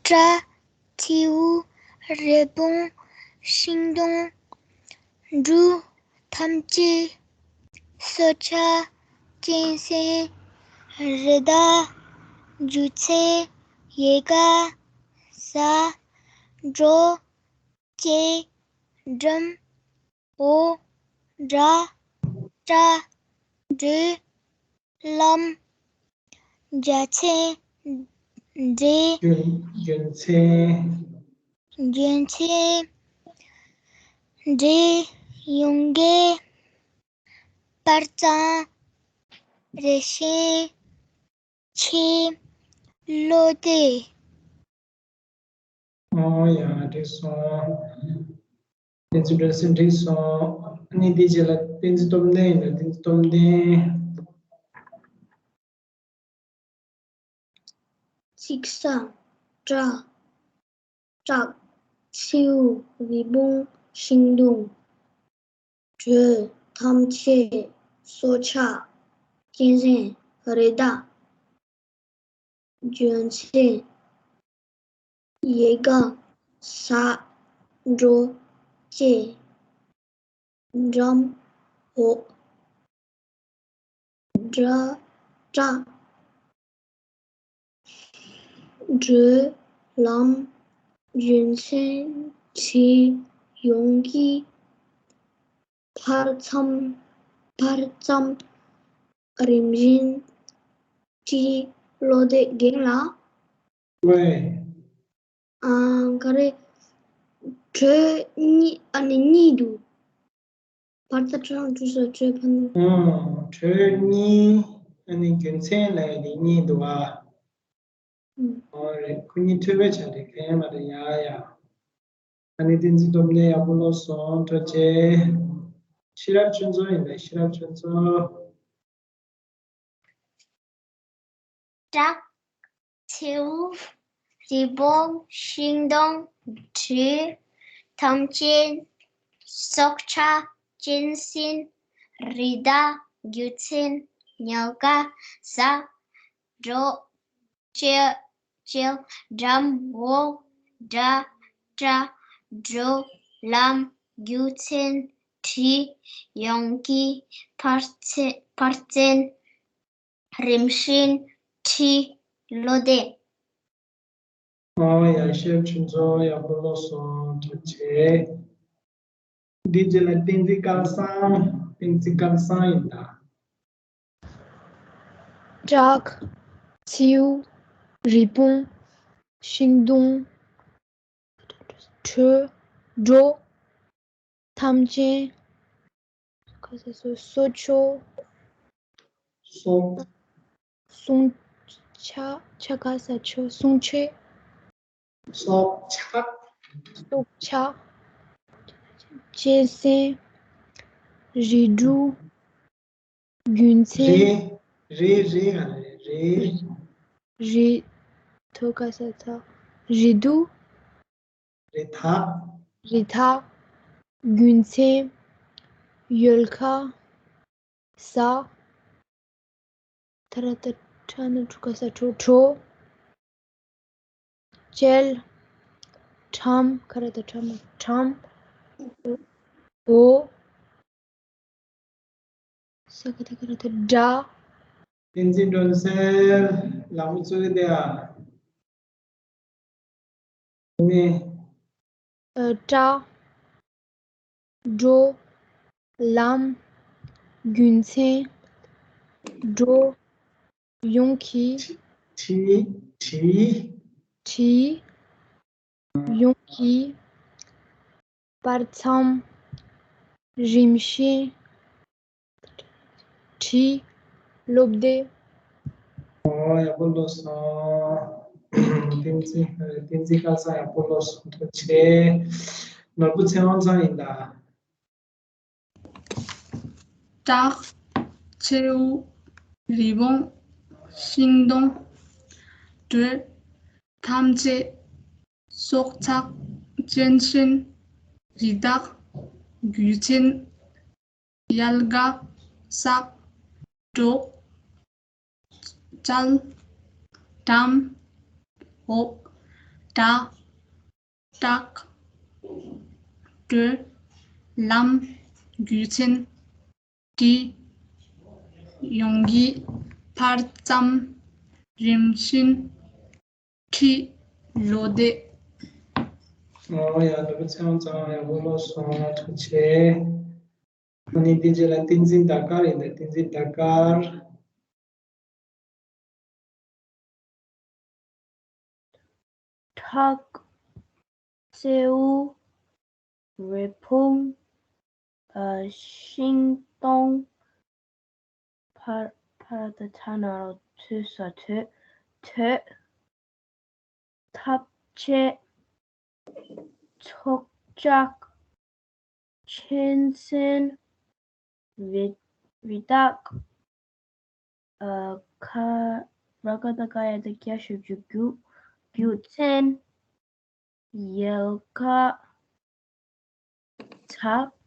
སྒྲ། མཚེའུ། རི་བོང་། ཤིང་སྡོང་། འབྲུ། ཐམས་ཅད། སྲོག་ཆགས། གཅན་གཟན། རི་དྭགས། རྒྱུ་མཚན། ཡལ་ག་བཟའ། འགྲོ། བཅད། འགྲིམ། འོ། འདྲ། སྐྲ། འགྲོ། ལམ། རྒྱུ་མཚན། འདྲེ། རྒྱུ་རྒྱུ་མཚན། རྒྱུ་མཚན། འདྲེ། ཡོང་གི། བར་མཚམས། རིམ་བཞིན། ཁྲིད། བློ་གཏད། ཨོ་ཡ། འགྲིག་སོང་། བསྟན་འཛིན་སྒྲོན་གསལ་འགྲིག་སོང་། ཨ་ནི་དེ་རྗེས་ལ་བསྟན་འཛིན་སྟོབས་ལྡན་ཡིན་ན། བསྟན་འཛིན་སྟོབས་ལྡན། ཚིག་གསར། སྒྲ། བྲག་མཚེའུ། རི་བོང་། ཤིང་སྡོང་། འབྲུ་ཐམས་ཅད། སྲོག་ཆགས། གཅན་གཟན། རི་དྭགས། རྒྱུ་མཚན། ཡལ་ག་བཟའ། འགྲོ། བཅད། འགྲིམ། འོ། འདྲ། སྐྲ། འགྲོ། ལམ། རྒྱུ་མཚན། ཁྲིད། ཡོང་གི། བར་མཚམས། བར་མཚམས། རིམ་བཞིན། ཁྲིད། བློ་གཏད། རྒན་ལགས། ཝེ། ཨ། ག་རེ། འགྲོ་གཉིས། ཨ་ནི་གཉིས་འདུག་བར་ད་དྲག་འགྲོ་ས་འགྲོ་ཕན། ཨ། འགྲོ་གཉིས། ཨ་ནི་རྒྱུ་མཚན་ལ་ཡ་དེ་གཉིས་འདུག་ཨ། ཨུམ། ཨོ་རེད། ཁོ་གཉིས་འཕྲོད་པའི་ཆ་རེད། གལ་མ་རེད། ཡ་ཡ། ཨ་ནི་བསྟན་འཛིན་སྟོབས་ལྡན་ཡག་པོ་ཀློག་སོང་། ཐུགས་རྗེ་ཆེ། ཤེས་རབ་ཆོས་མཚོ་ཡིན་པས། ཤེས་རབ་ཆོས་མཚོ། བྲག་མཚེའུ། རི་བོང་། ཤིང་སྡོང་། འབྲུ་ཐམས་ཅད། སྲོག་ཆགས། གཅན་གཟན། རི་དྭགས། རྒྱུ་མཚན། ཡལ་ག་བཟའ། འགྲོ། བཅད། བཅད། འགྲིམ། འོ། འདྲ། སྐྲ། འགྲོ། ལམ། རྒྱུ་མཚན། ཁྲིད། ཡོང་གི། བར་མཚམས། བར་མཚམས། རིམ་བཞིན། ཁྲིད། བློ་གཏད། ཨོ་ཡ། ཤེས་རབ་ཆོས་མཚོ་ཡག་པོ་ཀློག་སོང་། ཐུགས་རྗེ་ཆེ། འདི་རྗེས་ལ་བསྟན་འཛིན་སྐལ་བཟང་། བསྟན་འཛིན་སྐལ་བཟང་ཡིན་ད། བྲག་མཚེའུ། རི་བོང་། ཤིང་སྡོང་། འགྲོ། འགྲོ། ཐམས་ཅད། ཁ་ས་སོ། སྲོག་ཆགས། སྲོག་སྲོག་ཆགས། ཆ་ག་ས་ཆགས། སྲོག་ཆགས། སྲོག་ཆགས། སྲོག་ཆགས། གཅན་གཟན། རིགས་དྲུག་རྒྱུ་མཚན། རི། རི། རི་ག་ལ་རེད། རི། རི། ཐོ་ག་ས་ཐ། རི་དྭགས། རི་དྭགས། རི་དྭགས། རྒྱུ་མཚན། ཡལ་ག་བཟའ། ཐ་ར་ཐ་ཁྲ་ན་ཁྲུ་ག་ས་ཁྲོ། ཁྲོ། བཅད། འགྲིམ། ཁ་ར་ཐ་ཁྲ་མ། འགྲིམ། འོ། ས་ག་ཐ་ག་ར་ཐ། འདྲ། བསྟན་འཛིན་སྒྲོན་གསལ་ལག་པ་བཙུགས་ཀྱི་འདུག་ཨ། ནི། ཨ། སྐྲ། འགྲོ། ལམ། རྒྱུ་མཚན། འགྲོ། ཡོང་གི། ཁྲིད། ཁྲིད། ཁྲིད། ཁྲིད། ཡོང་གི། བར་མཚམས། རིམ་བཞིན། ཁྲིད། སློབ་སྡེ། ཨོ་ཡག་པོ་ཀློག་སོང་། བསྟན་འཛིན་བསྟན་འཛིན་སྐལ་བཟང་ཡག་པོ་ཀློག་སོང་། ཐུགས་རྗེ་ཆེ། ནོར་བུ་ཚེ་དབང་ཚང་ཡིན་ད། བྲག །མཚེའུ། རི་བོང་། ཤིང་སྡོང་། དྲོད། ཐམས་ཅད། སྲོག་ཆགས། གཅན་གཟན། རི་དྭགས། རྒྱུ་མཚན། ཡལ་ག །སག །གྲོག །ཅལ། །འགྲམ། །འོག །བྲག །བྲག །དྲོད། །ལམ། །རྒྱུ་མཚན། །དྲི། །ཡོང་གི །ཕར་ཙམ། །རིམ་བཞིན། །ཁྲིད། །བློ་བདེ། ཨོ་ཡ་ནོར་བུ་ཚེ་དབང་ཚང་ཡག་པོ་ཀློག་སོང་། ཐུགས་རྗེ་ཆེ། ཨ་ནི་དེ་རྗེས་ལ་བསྟན་འཛིན་ཟླ་དཀར་ཡིན་ད། བསྟན་འཛིན་ཟླ་དཀར། བྲག །མཚེའུ། །རི་བོང་། །ཤིང་སྡོང་། །ཕར་ཕར་ད་ཐ་ན་རོ་ཚོད་ས་ཐོད། །ཐོད། །ཐབ་ཆས། །ཚོགས་ལྕགས། །གཅན་གཟན། །རི་རི་དྭགས། །ཨ་ཁ་ར་ག་ད་ག་ཡ་ད་ག་ཞབས་ཀྱུ་གུ། །རྒྱུ་མཚན། །ཡལ་ག །ཚག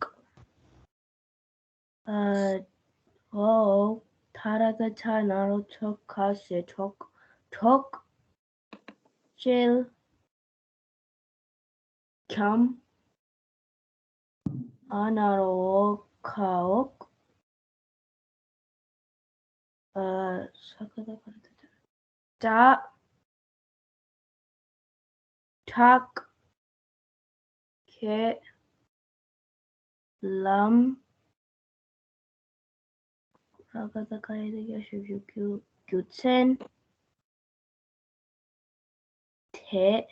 །ཨ་འོ། ཐ་ར་ད་ཆ་ན་རོ་ཚོ་ཁ་ཟེ་གྲོག །གྲོག །ཅལ། །ཁྱམས། ཨ་ན་རོ་འོ་ཁ་འོག །ཨ་ས་ཁ་ད་ཁ་ར་ད་ད། བྲག །བྲག །ཁྱེད། །ལམ། །ར་ག་ད་ག་ཡ་ད་ག་ཞབས་ཀྱུ་གུ། །རྒྱུ་མཚན། །དེད།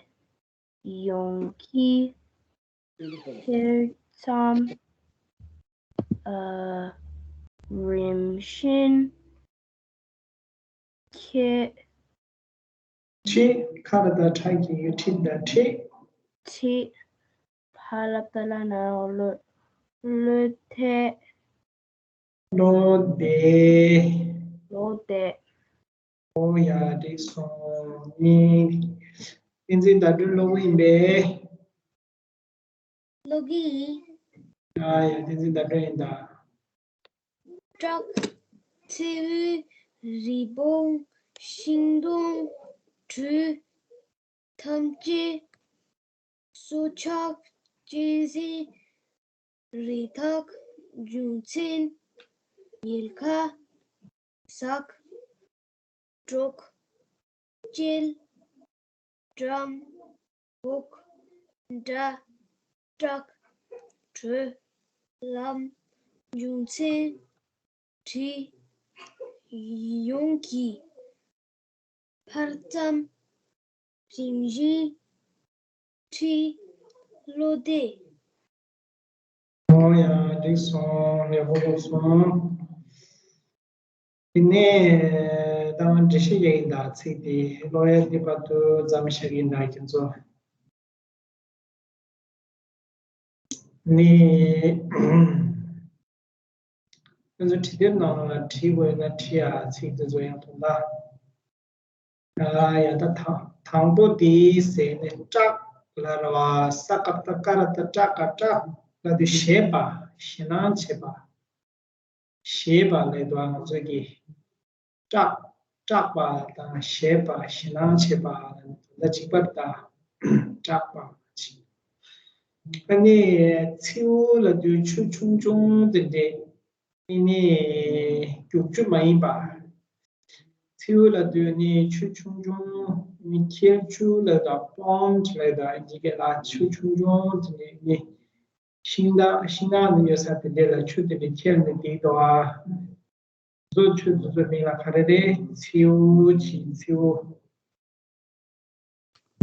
།ཡོང་གི །ཕར་ཙམ། །ཨ་རིམ་བཞིན། །ཁྱེད། །ཁྲིད། ཁ་ར་ད་ཁྲ་གི་ཡོད། ཁྲིད་ད་ཁྲིད། །ཁྲིད། ཕ་ལ་བཏགས་ལ་ན་རོ་བློ། བློ་བདེ། བློ་བདེ། བློ་བདེ། ཨོ་ཡ་འགྲིག་སོང་། ནི་བསྟན་འཛིན་ཟླ་སྒྲོན་ཀློག་གི་ཡིན་པས། ཀློག་གི་ཡིན། ཨ་ཡ་བསྟན་འཛིན་ཟླ་སྒྲོན་ཡིན་ད། བྲག །མཚེའུ། །རི་བོང་། །ཤིང་སྡོང་། །དྲོད། །ཐམས་ཅད། །སྲོག་ཆགས། །གཅན་གཟན། །རི་དྭགས། །རྒྱུ་མཚན། །ཡལ་ག །སག །གྲོག །ཅལ། །འགྲམ། །འོག །འདྲ། །བྲག །དྲོད། །ལམ། །རྒྱུ་མཚན། །དྲི། །ཡོང་གི །ཕར་ཙམ། །རིམ་བཞིན། །ཁྲིད། །བློ་བདེ། ཨོ་ཡ་འགྲིག་སོང་། ཡག་པོ་ཀློག་སོང་། དེ་ནས་ད་ང་འགྲེལ་བཤད་རྒྱག་གི་ཡིན་ད། ཚིག་དེ་ཀློག་ཡ་དེ་བར་དུ་མཚམས་བཞག་གི་ཡིན་ད་ཁྱེད་ཚོ། ནི། ཁྱེད་ཚོ་བྲིས་དེབ་ནང་ལ་བྲིས་དགོས་ན་བྲིས་ཡ། ཚིག་དེ་ཚོ་ཡང་དོན་དག་ཨ་ཡ་ད་དང་དང་པོ་དེའི་ཟེར་ནས་བྲག་ལ་ར་བ་ས་ཀ་བཏགས་སྐ་ར་བཏགས་བྲག་ག་བྲག་ལ་དུ་ཞེད་པ། ཞེད་སྣང་བྱེད་པ། ཞེད་པ་ལས་དུ་ང་ཚོ་གི་སྐྲག་སྐྲག་པ་དང་ཞེད་པ་ཞེད་སྣང་བྱེད་པ་ལ་དོན་དག་གཅིག་པར་ད་སྐྲག་པ་ཞེད། ཨ་ནི་མཚེའུ་ལ་དུ་ཆུ་ཆུང་ཆུང་དེ་འདྲས། ཨ་ནི་རྒྱུག་ཆུ་མ་ཡིན་པ། མཚེའུ་ལ་དུ་ནི་ཆུ་ཆུང་ཆུང་ནི་ཁྱེར་ཆུ་ལ་དང་པོན་ཌི་ལ་དང་འཇིག་གི་ལ་ཆུ་ཆུང་ཆུང་དེ་ནི་ནི་ཤིང་ནགས་ཤིང་ནགས་ནི་ཡོད་ས་དེ་འདྲས་ལ་ཆུ་དེ་ནི་ཁྱེར་ནི་དེ་དོ་ཨ། བཟོ་ཆུ་དེ་ཚོ་མིང་ལ་ག་རེ་རེད། མཚེའུ་ཅི་མཚེའུ།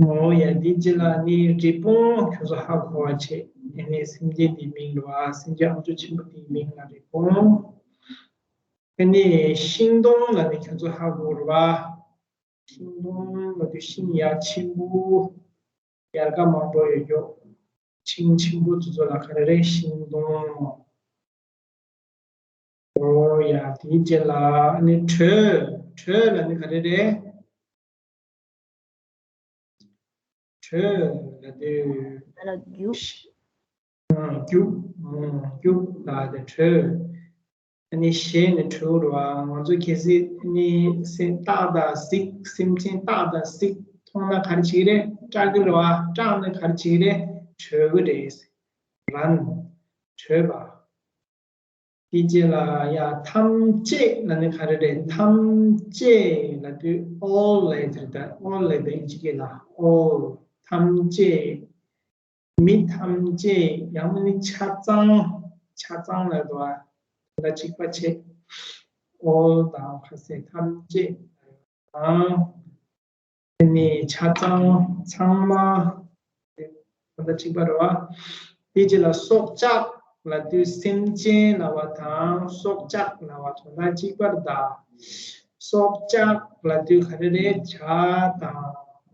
ཨོ་ཡ་འདི་ཅི་ལ་ནི་རི་བོང་ཁྱོད་ཚོ་ཧ་གོ་བ་བྱེད། ཨ་ནི་སེམས་ཅན་འདིའི་མིང་རེད་བ། སེམས་ཅན་ཨམ་ཅོག་ཆེན་པོ་དེའི་མིང་ལ་རི་བོང་། ཨ་ནི་ཤིང་སྡོང་ལ་ནི་ཁྱོད་ཚོ་ཧ་གོ་རེད་བ། ཤིང་སྡོང་ལ་དུ་ཤིང་ཡ་ཆེན་པོ། ཡལ་ག་མང་པོ་ཡོད་རྒྱུ། ཤིང་ཆེན་པོ་དེ་ཚོ་ལ་ག་རེ་རེད། ཤིང་སྡོང་། ཨོ་ཡ། དེའི་རྗེས་ལ་ཨ་ནི་དྲོད། དྲོད་ལ་ནི་ག་རེ་རེད། དྲོད་ལ་དུ། ཨ་ལ་རྒྱུ། ཨང་། རྒྱུ། ཨང་། རྒྱུ་ལ་དེ་དྲོད། ཨ་ནི་གཞས་ནི་དྲོད་རེད་བ། ང་ཚོ་གལ་སྲིད་ནི་སེམས་སྟག་དང་གཟིག་སེམས་ཅན་སྟག་དང་གཟིག་མཐོང་ན་ག་རེ་བྱེད་ཀྱི་རེད། སྐྲག་གི་རེད་བ། སྐྲག་ནི་ག་རེ་བྱེད་ཀྱི་རེད། དྲོད་ཀྱི་རེད། རན། དྲོད་པ། དེ་རྗེས་ལ་ཡ་ཐམས་ཅད་ལ་ནི་ག་རེ་རེད། ཐམས་ཅད་ལ་དུས་all་ལས་དེར་ད་all་ལས་དེ་ཅི་གི་ལ་all། ཐམས་ཅད། མི་ཐམས་ཅད། ཡང་མིན་ནི་ཆ་ཚང་། ཆ་ཚང་ལ་དུ་བ་ད་གཅིག་པ་བྱེད། all་དང་ཁ་སེ་ཐམས་ཅད་དང་། དེ་ནི་ཆ་ཚང་། ཚང་མ། དོན་དག་གཅིག་པ་རེད་བ། དེ་རྗེས་ལ་སྲོག་ཆགས་ལ་དུས་སེམས་ཅན་ལ་བ་དང་སྲོག་ཆགས་ལ་བ་དོན་དག་གཅིག་པར་གདའ། སྲོག་ཆགས་ལ་དུས་ག་རེ་རེད། བྱ་དང་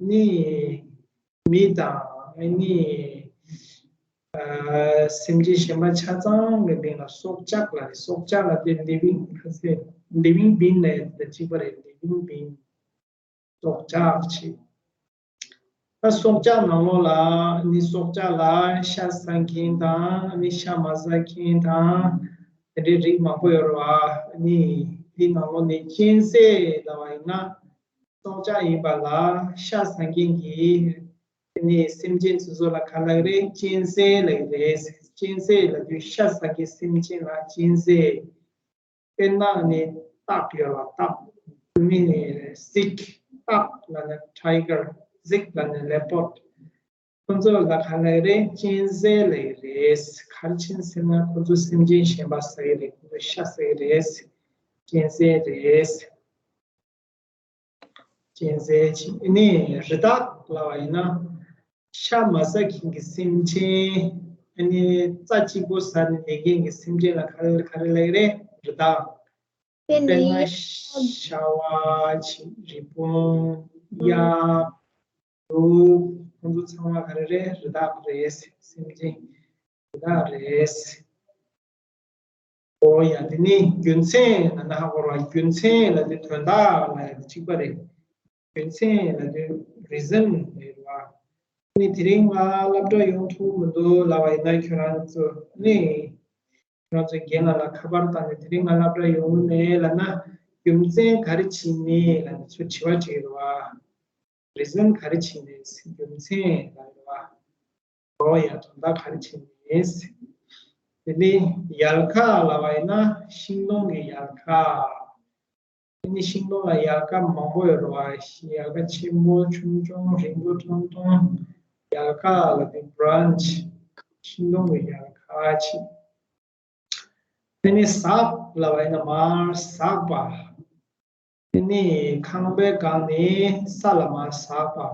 ནི་མི་དང་ནི་ཨ་སེམས་ཅན་གཞན་པ་ཆ་ཚང་གི་མིང་ལ་སྲོག་ཆགས་ལ་རེད། སྲོག་ཆགས་ལ་དུས་living living being་ལ་གཅིག་པ་རེད། living being། སྲོག་ཆགས་ཆེ། ད་སྲོག་ཆགས་ནང་ལོགས་ལ་ནི་སྲོག་ཆགས་ལ་ཤ་ཟ་མཁན་དང་ནི་ཤ་མ་ཟ་མཁན་དང་དེ་འདྲའི་རིགས་མང་པོ་ཡོད་རེད་བ། ནི་དེ་ནང་ལོགས་ནས་གཅན་གཟན་ལབ་པ་ཡིན་ན་སྲོག་ཆགས་ཡིན་པ་ལ་ཤ་ཟ་མཁན་གྱི་ནི་སེམས་ཅན་དེ་ཚོ་ལ་ག་ལབ་རེད། གཅན་གཟན་ལབ་རེད། གཅན་གཟན་ལབ་དུས་ཤ་ཟ་མཁན་སེམས་ཅན་ལ་གཅན་གཟན། དཔེར་ན་ནི་སྟག་ཡོད་ལ་སྟག་མི་ནི་གཟིག་སྟག་ལ་ནི་tiger། གཟིག་ལ་ནི་leopard། ཁོ་ཚོ་ལ་ག་ལབ་རེད། གཅན་གཟན་ལབ་རེད། ག་རེ་བྱས་ཟེར་ན་ཁོ་ཚོ་སེམས་ཅན་གཞན་པ་ཟ་གི་རེད། ཁོ་ཚོ་ཤ་ཟ་གི་རེད། གཅན་གཟན་རེད། གཅན་གཟན་ཅིག་ནི་རི་དྭགས་ལབ་པ་ཡིན་ན། ཤ་མ་ཟ་མཁན་གྱི་སེམས་ཅན། ཨ་ནི་རྩྭ་གཅིག་པོ་ཟ་ནས་ལས་མཁན་གྱི་སེམས་ཅན་ལ་ག་རེ་ག་རེ་ལབ་ཀྱི་རེད། རི་དྭགས། དཔེར་ན་ཤ་བ་ཅིག་རི་བོང་། གཡག་གཡོག་ཁོང་ཚོ་ཚང་མ་ག་རེ་རེད། རི་དྭགས་རེད། སེམས་ཅན་རི་དྭགས་རེད། ཨོ་ཡ། དེ་ནི་རྒྱུ་མཚན་ལབ་ན་ཧ་གོ་ར། རྒྱུ་མཚན་ལབ་དུས་དོན་དག་ལ་ཡང་གཅིག་པ་རེད། རྒྱུ་མཚན་ལབ་དུས་reason་རེད་བ། ནི་དེ་རིང་ང་སློབ་གྲྭ་ཡོང་ཐུབ་མི་འདུག་ལབ་པ་ཡིན་ན་ཁྱོད་རང་ཚོ་ནི་ཁྱོད་རང་ཚོ་རྒན་ལགས་ལ་ཁ་པར་བཏང་ནས་དེ་རིང་ང་སློབ་གྲྭ་ཡོང་གི་མེད་ལབ་ན་རྒྱུ་མཚན་ག་རེ་བྱས་ནས་ལབ་ནས་ཚུར་དྲི་བ་དྲིས་རེད་བ། reason་ག་རེ་བྱས་ནས་རྒྱུ་མཚན་ལབ་རེད་བ། ཨོ་ཡ། དོན་དག་ག་རེ་བྱས་ནས། དེ་ནི་ཡལ་ག་ལབ་པ་ཡིན་ན་ཤིང་སྡོང་གི་ཡལ་ག། དེ་ནི་ཤིང་སྡོང་ལ་ཡལ་ག་མང་པོ་ཡོད་རེད་བ། ཡལ་ག་ཆེན་པོ་ཆུང་ཆུང་རིང་པོ་ཐུང་ཐུང་། ཡལ་ག་ལབ་དུས་branch། ཤིང་སྡོང་གི་ཡལ་ག་ཅིག་དེ་ནི་ཟགས་ལབ་པ་ཡིན་ན་མར་ཟགས་པ། དེ་ནི་ཁང་པའི་སྒང་ནས་ས་ལ་མར་ཟགས་པ།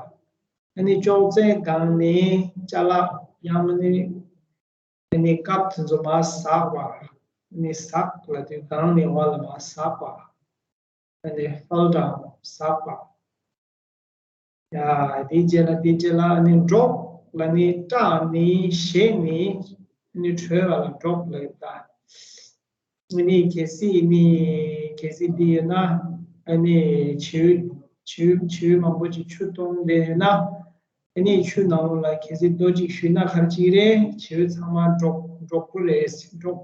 དེ་ནི་ཅོག་ཙེའི་སྒང་ནས་ཅ་ལག་ཡང་མིན་ནི་དེ་ནི་ཀབ་དེ་ཚོ་མར་ཟགས་པ། དེ་ནི་ཟགས་ལབ་དུས་སྒང་ནས་འོག་ལ་མར་ཟགས་པ། དེ་ནི་fall down ཟགས་པ། ཡ། དེའི་རྗེས་ལ་དེའི་རྗེས་ལ་ནི་འདྲོག་ལབ་ནི་སྐྲག་ནི་ཞེད་ནི་ནི་བྲོས་པ་ལ་འདྲོག་ལབ་ད། ནི་གལ་སྲིད་ནི་གལ་སྲིད་འདི་ཡོད་ན་ཨ་ནི་བྱིའུ་བྱིའུ་བྱིའུ་མང་པོ་ཅིག་ཆུ་འཐུང་བསྡད་ཡོད་ན་ཨ་ནི་ཆུ་ནང་ལོགས་ལ་གལ་སྲིད་རྡོ་ཅིག་གཞུས་ན་ག་རེ་བྱེད་ཀྱི་རེད། བྱིའུ་ཚང་མ་འདྲོག་འདྲོག་གི་རེད། འདྲོག་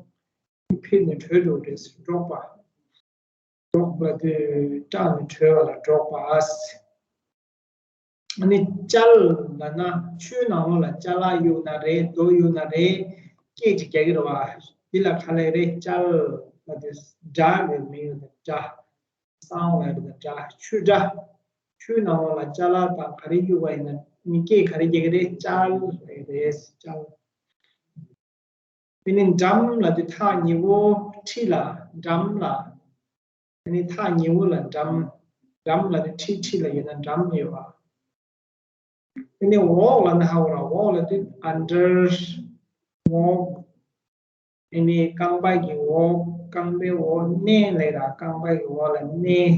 ཕྱིར་ནི་བྲོས་འགྲོ་གི་རེད། འདྲོག་པ། འདྲོག་ལབ་དུས་སྐྲག་ནས་བྲོས་པ་ལ་འདྲོག་པ། ཨ་ནི་ཅལ་ལབ་ན་ཆུའི་ནང་ལོགས་ལ་ཅ་ལག་གཡུག་ན་རེད། རྡོ་གཡུག་ན་རེད། སྐད་ཅིག་རྒྱག་གི་རེད་བ། འདི་ལ་ག་ལབ་རེད། ཅལ་ལབ་དུས་སྒྲ་རེད། མིང་རེད། སྒྲ། སའུན་ཌི་ལབ་རེད། སྒྲ། ཆུ་སྒྲ། ཆུའི་ནང་ལོགས་ལ་ཅ་ལག་དང་ག་རེ་གཡུག་པ་ཡིན་ན་ནི་སྐད་ག་རེ་རྒྱག་གི་རེད། ཅལ་ལབ་རེད། ཅལ། དེ་ནི་འགྲམ་ལབ་དུས་ཐག་ཉེ་བོ་འཁྲིས་ལ་འགྲམ་ལ། དེ་ནི་ཐག་ཉེ་བོ་ལ་འགྲམ། འགྲམ་ལབ་དུས་འཁྲིས་འཁྲིས་ལ་ཡོད་ན་འགྲམ་ཡོད་པ། དེ་ནི་འོག་ལབ་ན་ཧ་གོ་ར། འོག་ལབ་དུས་under། འོག་དེ་ནི་རྐང་པ་གི་འོག་རྐང་པའི་འོག་གནས་ལབ་ར། རྐང་པ་གི་འོག་ལ་གནས།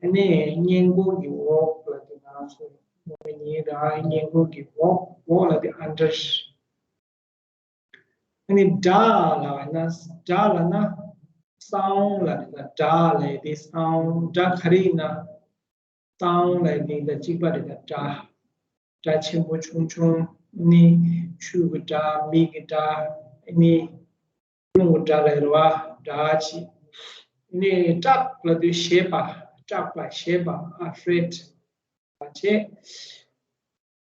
ཨ་ནི་སྔས་མགོ་གི་འོག་ལབ་དུས་ང་ཚོ་ངོ་མ་ཉིད་ར། སྔས་མགོ་གི་འོག་འོག་ལབ་དུས་under། ཨ་ནི་སྒྲ་ལབ་པ་ཡིན་ན། སྒྲ་ལབ་ན་sound ལབ་དེ་ན། སྒྲ་ལབ་དེ་sound། སྒྲ་ག་རེ་ཡིན་ན། sound ལབ་དེ་དང་གཅིག་པ་རེད་ད། སྒྲ། སྒྲ་ཆེན་པོ་ཆུང་ཆུང་། ཨ་ནི་ཆུ་གི་སྒྲ། མེ་གི་སྒྲ། ཨ་ནི་རླུང་གི་སྒྲ་ལབ་རེད་བ། སྒྲ་ཆེ། ཨ་ནི་སྐྲག་ལབ་དུས་ཞེད་པ། སྐྲག་པ། ཞེད་པ། afraid བྱས།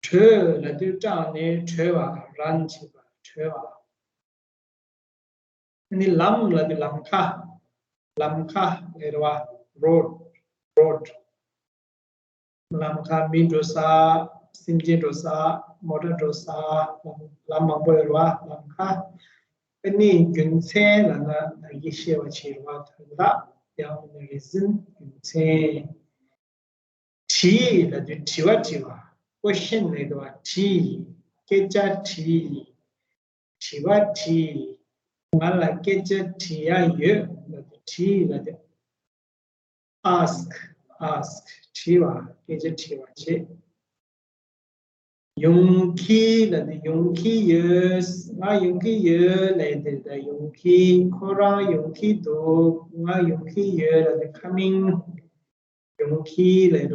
བྲོས་ལབ་དུས་སྐྲག་ནས་བྲོས་པ། run བྱེད་པ། བྲོས་པ། ཨ་ནི་ལམ་ལབ་དུས་ལམ་ཁ། ལམ་ཁ་ལབ་རེད་བ། road road། ལམ་ཁ། མི་འགྲོ་ས། སེམས་ཅན་འགྲོ་ས། མོ་ཊ་འགྲོ་ས། ལམ་ལམ་མང་པོ་ཡོད་རེད་བ། ལམ་ཁ། ཨ་ནི་རྒྱུ་མཚན་ལབ་ན་ནང་གི་བཤད་པ་བྱེད་རེད་བ། དོན་དག་ཡང་ན་reason རྒྱུ་མཚན། དྲིས་ལབ་དུས་དྲི་བ་དྲིས་པ། question ལབ་དུས་དྲིས། སྐད་ཆ་དྲིས། དྲི་བ་དྲིས། ང་ལ་སྐད་ཆ་དྲི་ཡ་ཡོད་ལབ་དུས་དྲིས་ལབ་དུས་ask ask དྲིས་པ། སྐད་ཆ་དྲིས་པ་བྱེད། ཡོང་གི་ལབ་དུས་ཡོང་གི་ཡོད། ང་ཡོང་གི་ཡོད་ལབ་དུས་ད་ཡོང་གི། ཁོ་རང་ཡོང་གི་འདུག་ང་ཡོང་གི་ཡོད་ལབ་དུས་coming ཡོང་གི་ལབ་རེད་བ།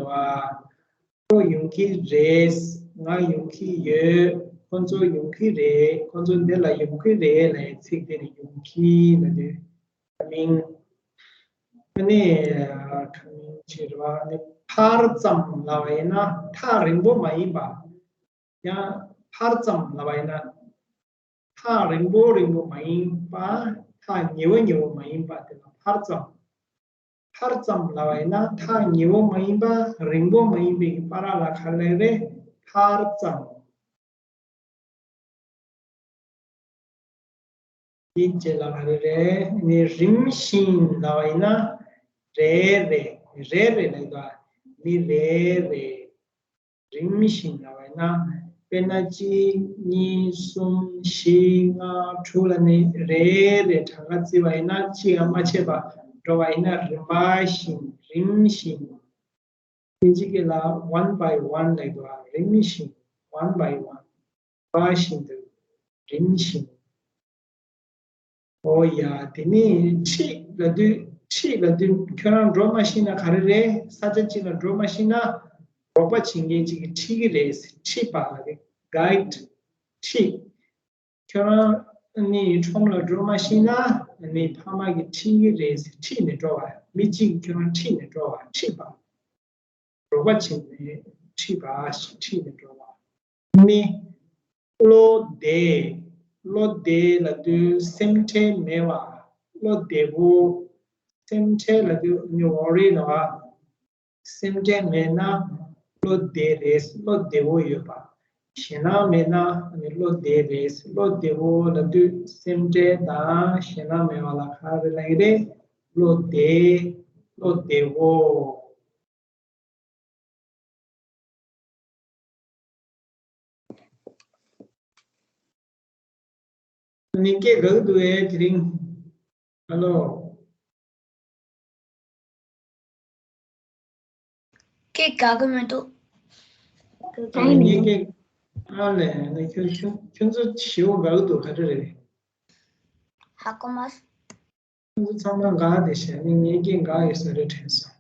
ཁོ་ཡོང་གི་རེད། ང་ཡོང་གི་ཡོད། ཁོ་ཚོ་ཡོང་གི་རེད། ཁོ་ཚོ་འདི་ལ་ཡོང་གི་རེད་ལབ་ཚིག་དེ་ནི་ཡོང་གི་ལབ་དུས་coming། ཨ་ནི་coming བྱེད་རེད་བ། ཨ་ནི་ཕར་ཙམ་ལབ་པ་ཡིན་ན་ཐག་རིང་པོ་མ་ཡིན་པ། ཡང་ཕར་ཙམ་ལབ་པ་ཡིན་ན། ཐག་རིང་པོ་རིང་པོ་མ་ཡིན་པ། ཐག་ཉེ་བོ་ཉེ་བོ་མ་ཡིན་པ་དེ་ལ་ཕར་ཙམ། ཕར་ཙམ་ལབ་པ་ཡིན་ན་ཐག་ཉེ་བོ་མ་ཡིན་པ། རིང་པོ་མ་ཡིན་པའི་བར་ལ་ག་རེ་ལབ་རེད། ཕར་ཙམ། དེའི་རྗེས་ལ་ག་རེ་རེད། ནི་རིམ་བཞིན་ལབ་པ་ཡིན་ན། རེ་རེ། རེ་རེ་ལབ་ཡོད་པ། ནི་རེ་རེ། རིམ་བཞིན་ལབ་པ་ཡིན་ན། དཔེར་ན་གཅིག་གཉིས། གསུམ། བཞི། ལྔ། དྲུག་ལ་ནི་རེ་རེ་གྲངས་ཀ་བརྩིས་པ་ཡིན་ན། གཅིག་ལ་མ་ཆད་པ་འགྲོ་བ་ཡིན་ན། རིམ་པ་བཞིན། རིམ་བཞིན། དབྱིན་ཇི་སྐད་ལ་one by one ལབ་འདུག་པ། རིམ་བཞིན། one by one པ་བཞིན་དུ། རིམ་བཞིན། ཨོ་ཡ། དེ་ནི་ཁྲིད་ལབ་དུས། ཁྲིད་ལབ་དུས་ཁྱོད་རང་འགྲོ་མ་ཤེས་ན་ག་རེ་རེད། ས་ཆ་གཅིག་ལ་འགྲོ་མ་ཤེས་ན་རོགས་པ་བྱེད་མཁན་གཅིག་གིས་ཁྲིད་ཀྱི་རེད། ཁྲིད་པ་ལབ་དུས་guide ཁྲིད། ཁྱོད་རང་ནི་ཁྲོམ་ལ་འགྲོ་མ་ཤེས་ན་ནི་ཕ་མ་གིས་ཁྲིད་ཀྱི་རེད། ཁྲིད་ནས་འགྲོ་བ། མི་གཅིག་གིས་ཁྱོད་རང་ཁྲིད་ནས་འགྲོ་བ། ཁྲིད་པ། རོགས་པ་བྱས་ནས་ཁྲིད་པ། ཁྲིད་ནས་འགྲོ་བ། ནི། བློ་བདེ། བློ་བདེ་ལབ་དུས་སེམས་ཁྲལ་མེད་པ། བློ་བདེ་པོ། སེམས་ཁྲལ་ལབ་དུས་ནི་worry ལབ་པ། སེམས་ཁྲལ་མེད་ན་བློ་བདེ་རེད། བློ་བདེ་པོ་ཡོད་པ། ཞེད་སྣང་མེད་ན་ནི་བློ་བདེ་རེད། བློ་བདེ་པོ་ལབ་དུས་སེམས་ཁྲལ་དང་ཞེད་སྣང་མེད་པ་ལ་ག་རེ་ལབ་ཀྱི་རེད། བློ་བདེ། བློ་བདེ་པོ། ནི་སྐད་འགག་འདུག་ཨེ་དེ་རིང་། ཧ་ལོ། སྐད་འགག་གི་མི་འདུག་ཨ་ནི་ངའི་སྐད། ཨ་ལས། ནི་ཁྱོད་ཁྱོད་ཁྱོད་ཚོ་ཞེ་པོ་འགག་འདུག་ག་རེ་རེད། ཧ་གོ་མ། ཁྱོད་ཚོ་ཚང་མ་འགག་བསྡད་ཤག་ནི་ངའི་སྐད་འགག་ཡོད་ས་རེད་དྲན་སོང་།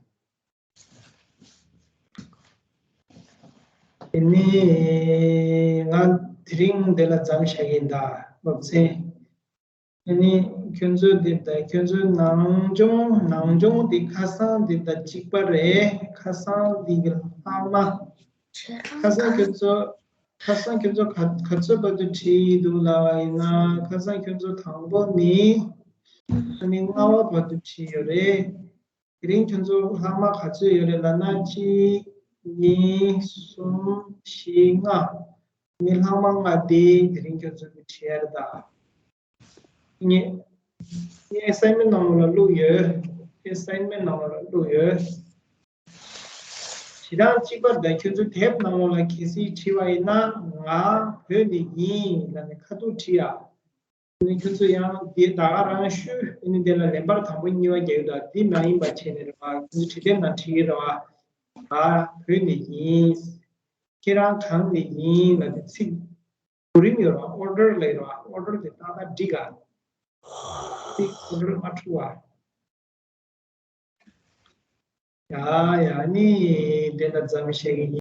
དེ་ནས་ང་དེ་རིང་འདི་ལ་མཚམས་བཞག་གི་ཡིན་ད། སློབ་ཚན། དེ་ནས་ཁྱོད་ཚོ་འདི་ད་ཁྱོད་ཚོའི་ནང་སྦྱོང་ནང་སྦྱོང་འདི་ཁ་སང་འདི་ད་གཅིག་པ་རེད། ཁ་སང་འདི་གི་ལྷག་མ། ཁ་སང་ཁྱོད་ཚོ་ཁ་སང་ཁྱོད་ཚོ་ག་ག་ཚོད་བར་དུ་བྲིས་འདུག་ལབ་པ་ཡིན་ན། ཁ་སང་ཁྱོད་ཚོ་དང་པོ་ནི་ཨ་ནི་ལྔ་པ་བར་དུ་བྲིས་ཡོད་རེད། དེ་རིང་ཁྱོད་ཚོ་ལྷག་མ་ག་ཚོད་ཡོད་རེད་ལབ་ན། གཅིག་གཉིས། གསུམ། བཞི། ལྔ། ནི་ལྷག་མ་ལྔ་དེ་དེ་རིང་ཁྱོད་ཚོ་གིས་བྲིས་ཡ་རེད་ད། ངས་ངས་assignment ནང་ལོགས་ལ་བླུགས་ཡོད། assignment ནང་ལོགས་ལ་བླུགས་ཡོད། ཞེ་དྲག་གཅིག་པ་དང་ཁྱོད་ཚོ་དེབ་ནང་ལོགས་ལ་གལ་སྲིད་བྲིས་པ་ཡིན་ན། ང་བོད་ནས་ཡིན་ལབ་ནས་ཁ་ཐུག་བྲིས་ཡ། ནི་ཁྱོད་ཚོ་ཡང་འདི་ད་ག་རང་ཞུ། ཨ་ནི་འདི་ལ་ལན་པར་དང་པོ་གཉིས་པ་རྒྱག་ཡོད། ད་འདི་མ་ཡིན་པ་བྱས་ནས་རེད་བ། ཁྱོད་ཚོ་བྲིས་དེབ་ནང་བྲིས་ཡོད་རེད་བ། ང་བོད་ནས་ཡིན། ཁྱེད་རང་གང་ནས་ཡིན་ལབ་དེ་ཚིག་གོ་རིམ་ཡོད་རེད་བ། ཨོར་ཌར་ལབ་ཡོད་རེད་བ། ཨོར་ཌར་དེ་ཏག་ཏག་འགྲིག་ག་ཚིག་ཨོར་ཌར་མ་འཁྲུག་བ། ཡ་ཡ་ནི་དེ་ལ་འཛམ་བཤད་ཀྱི་ཡིན།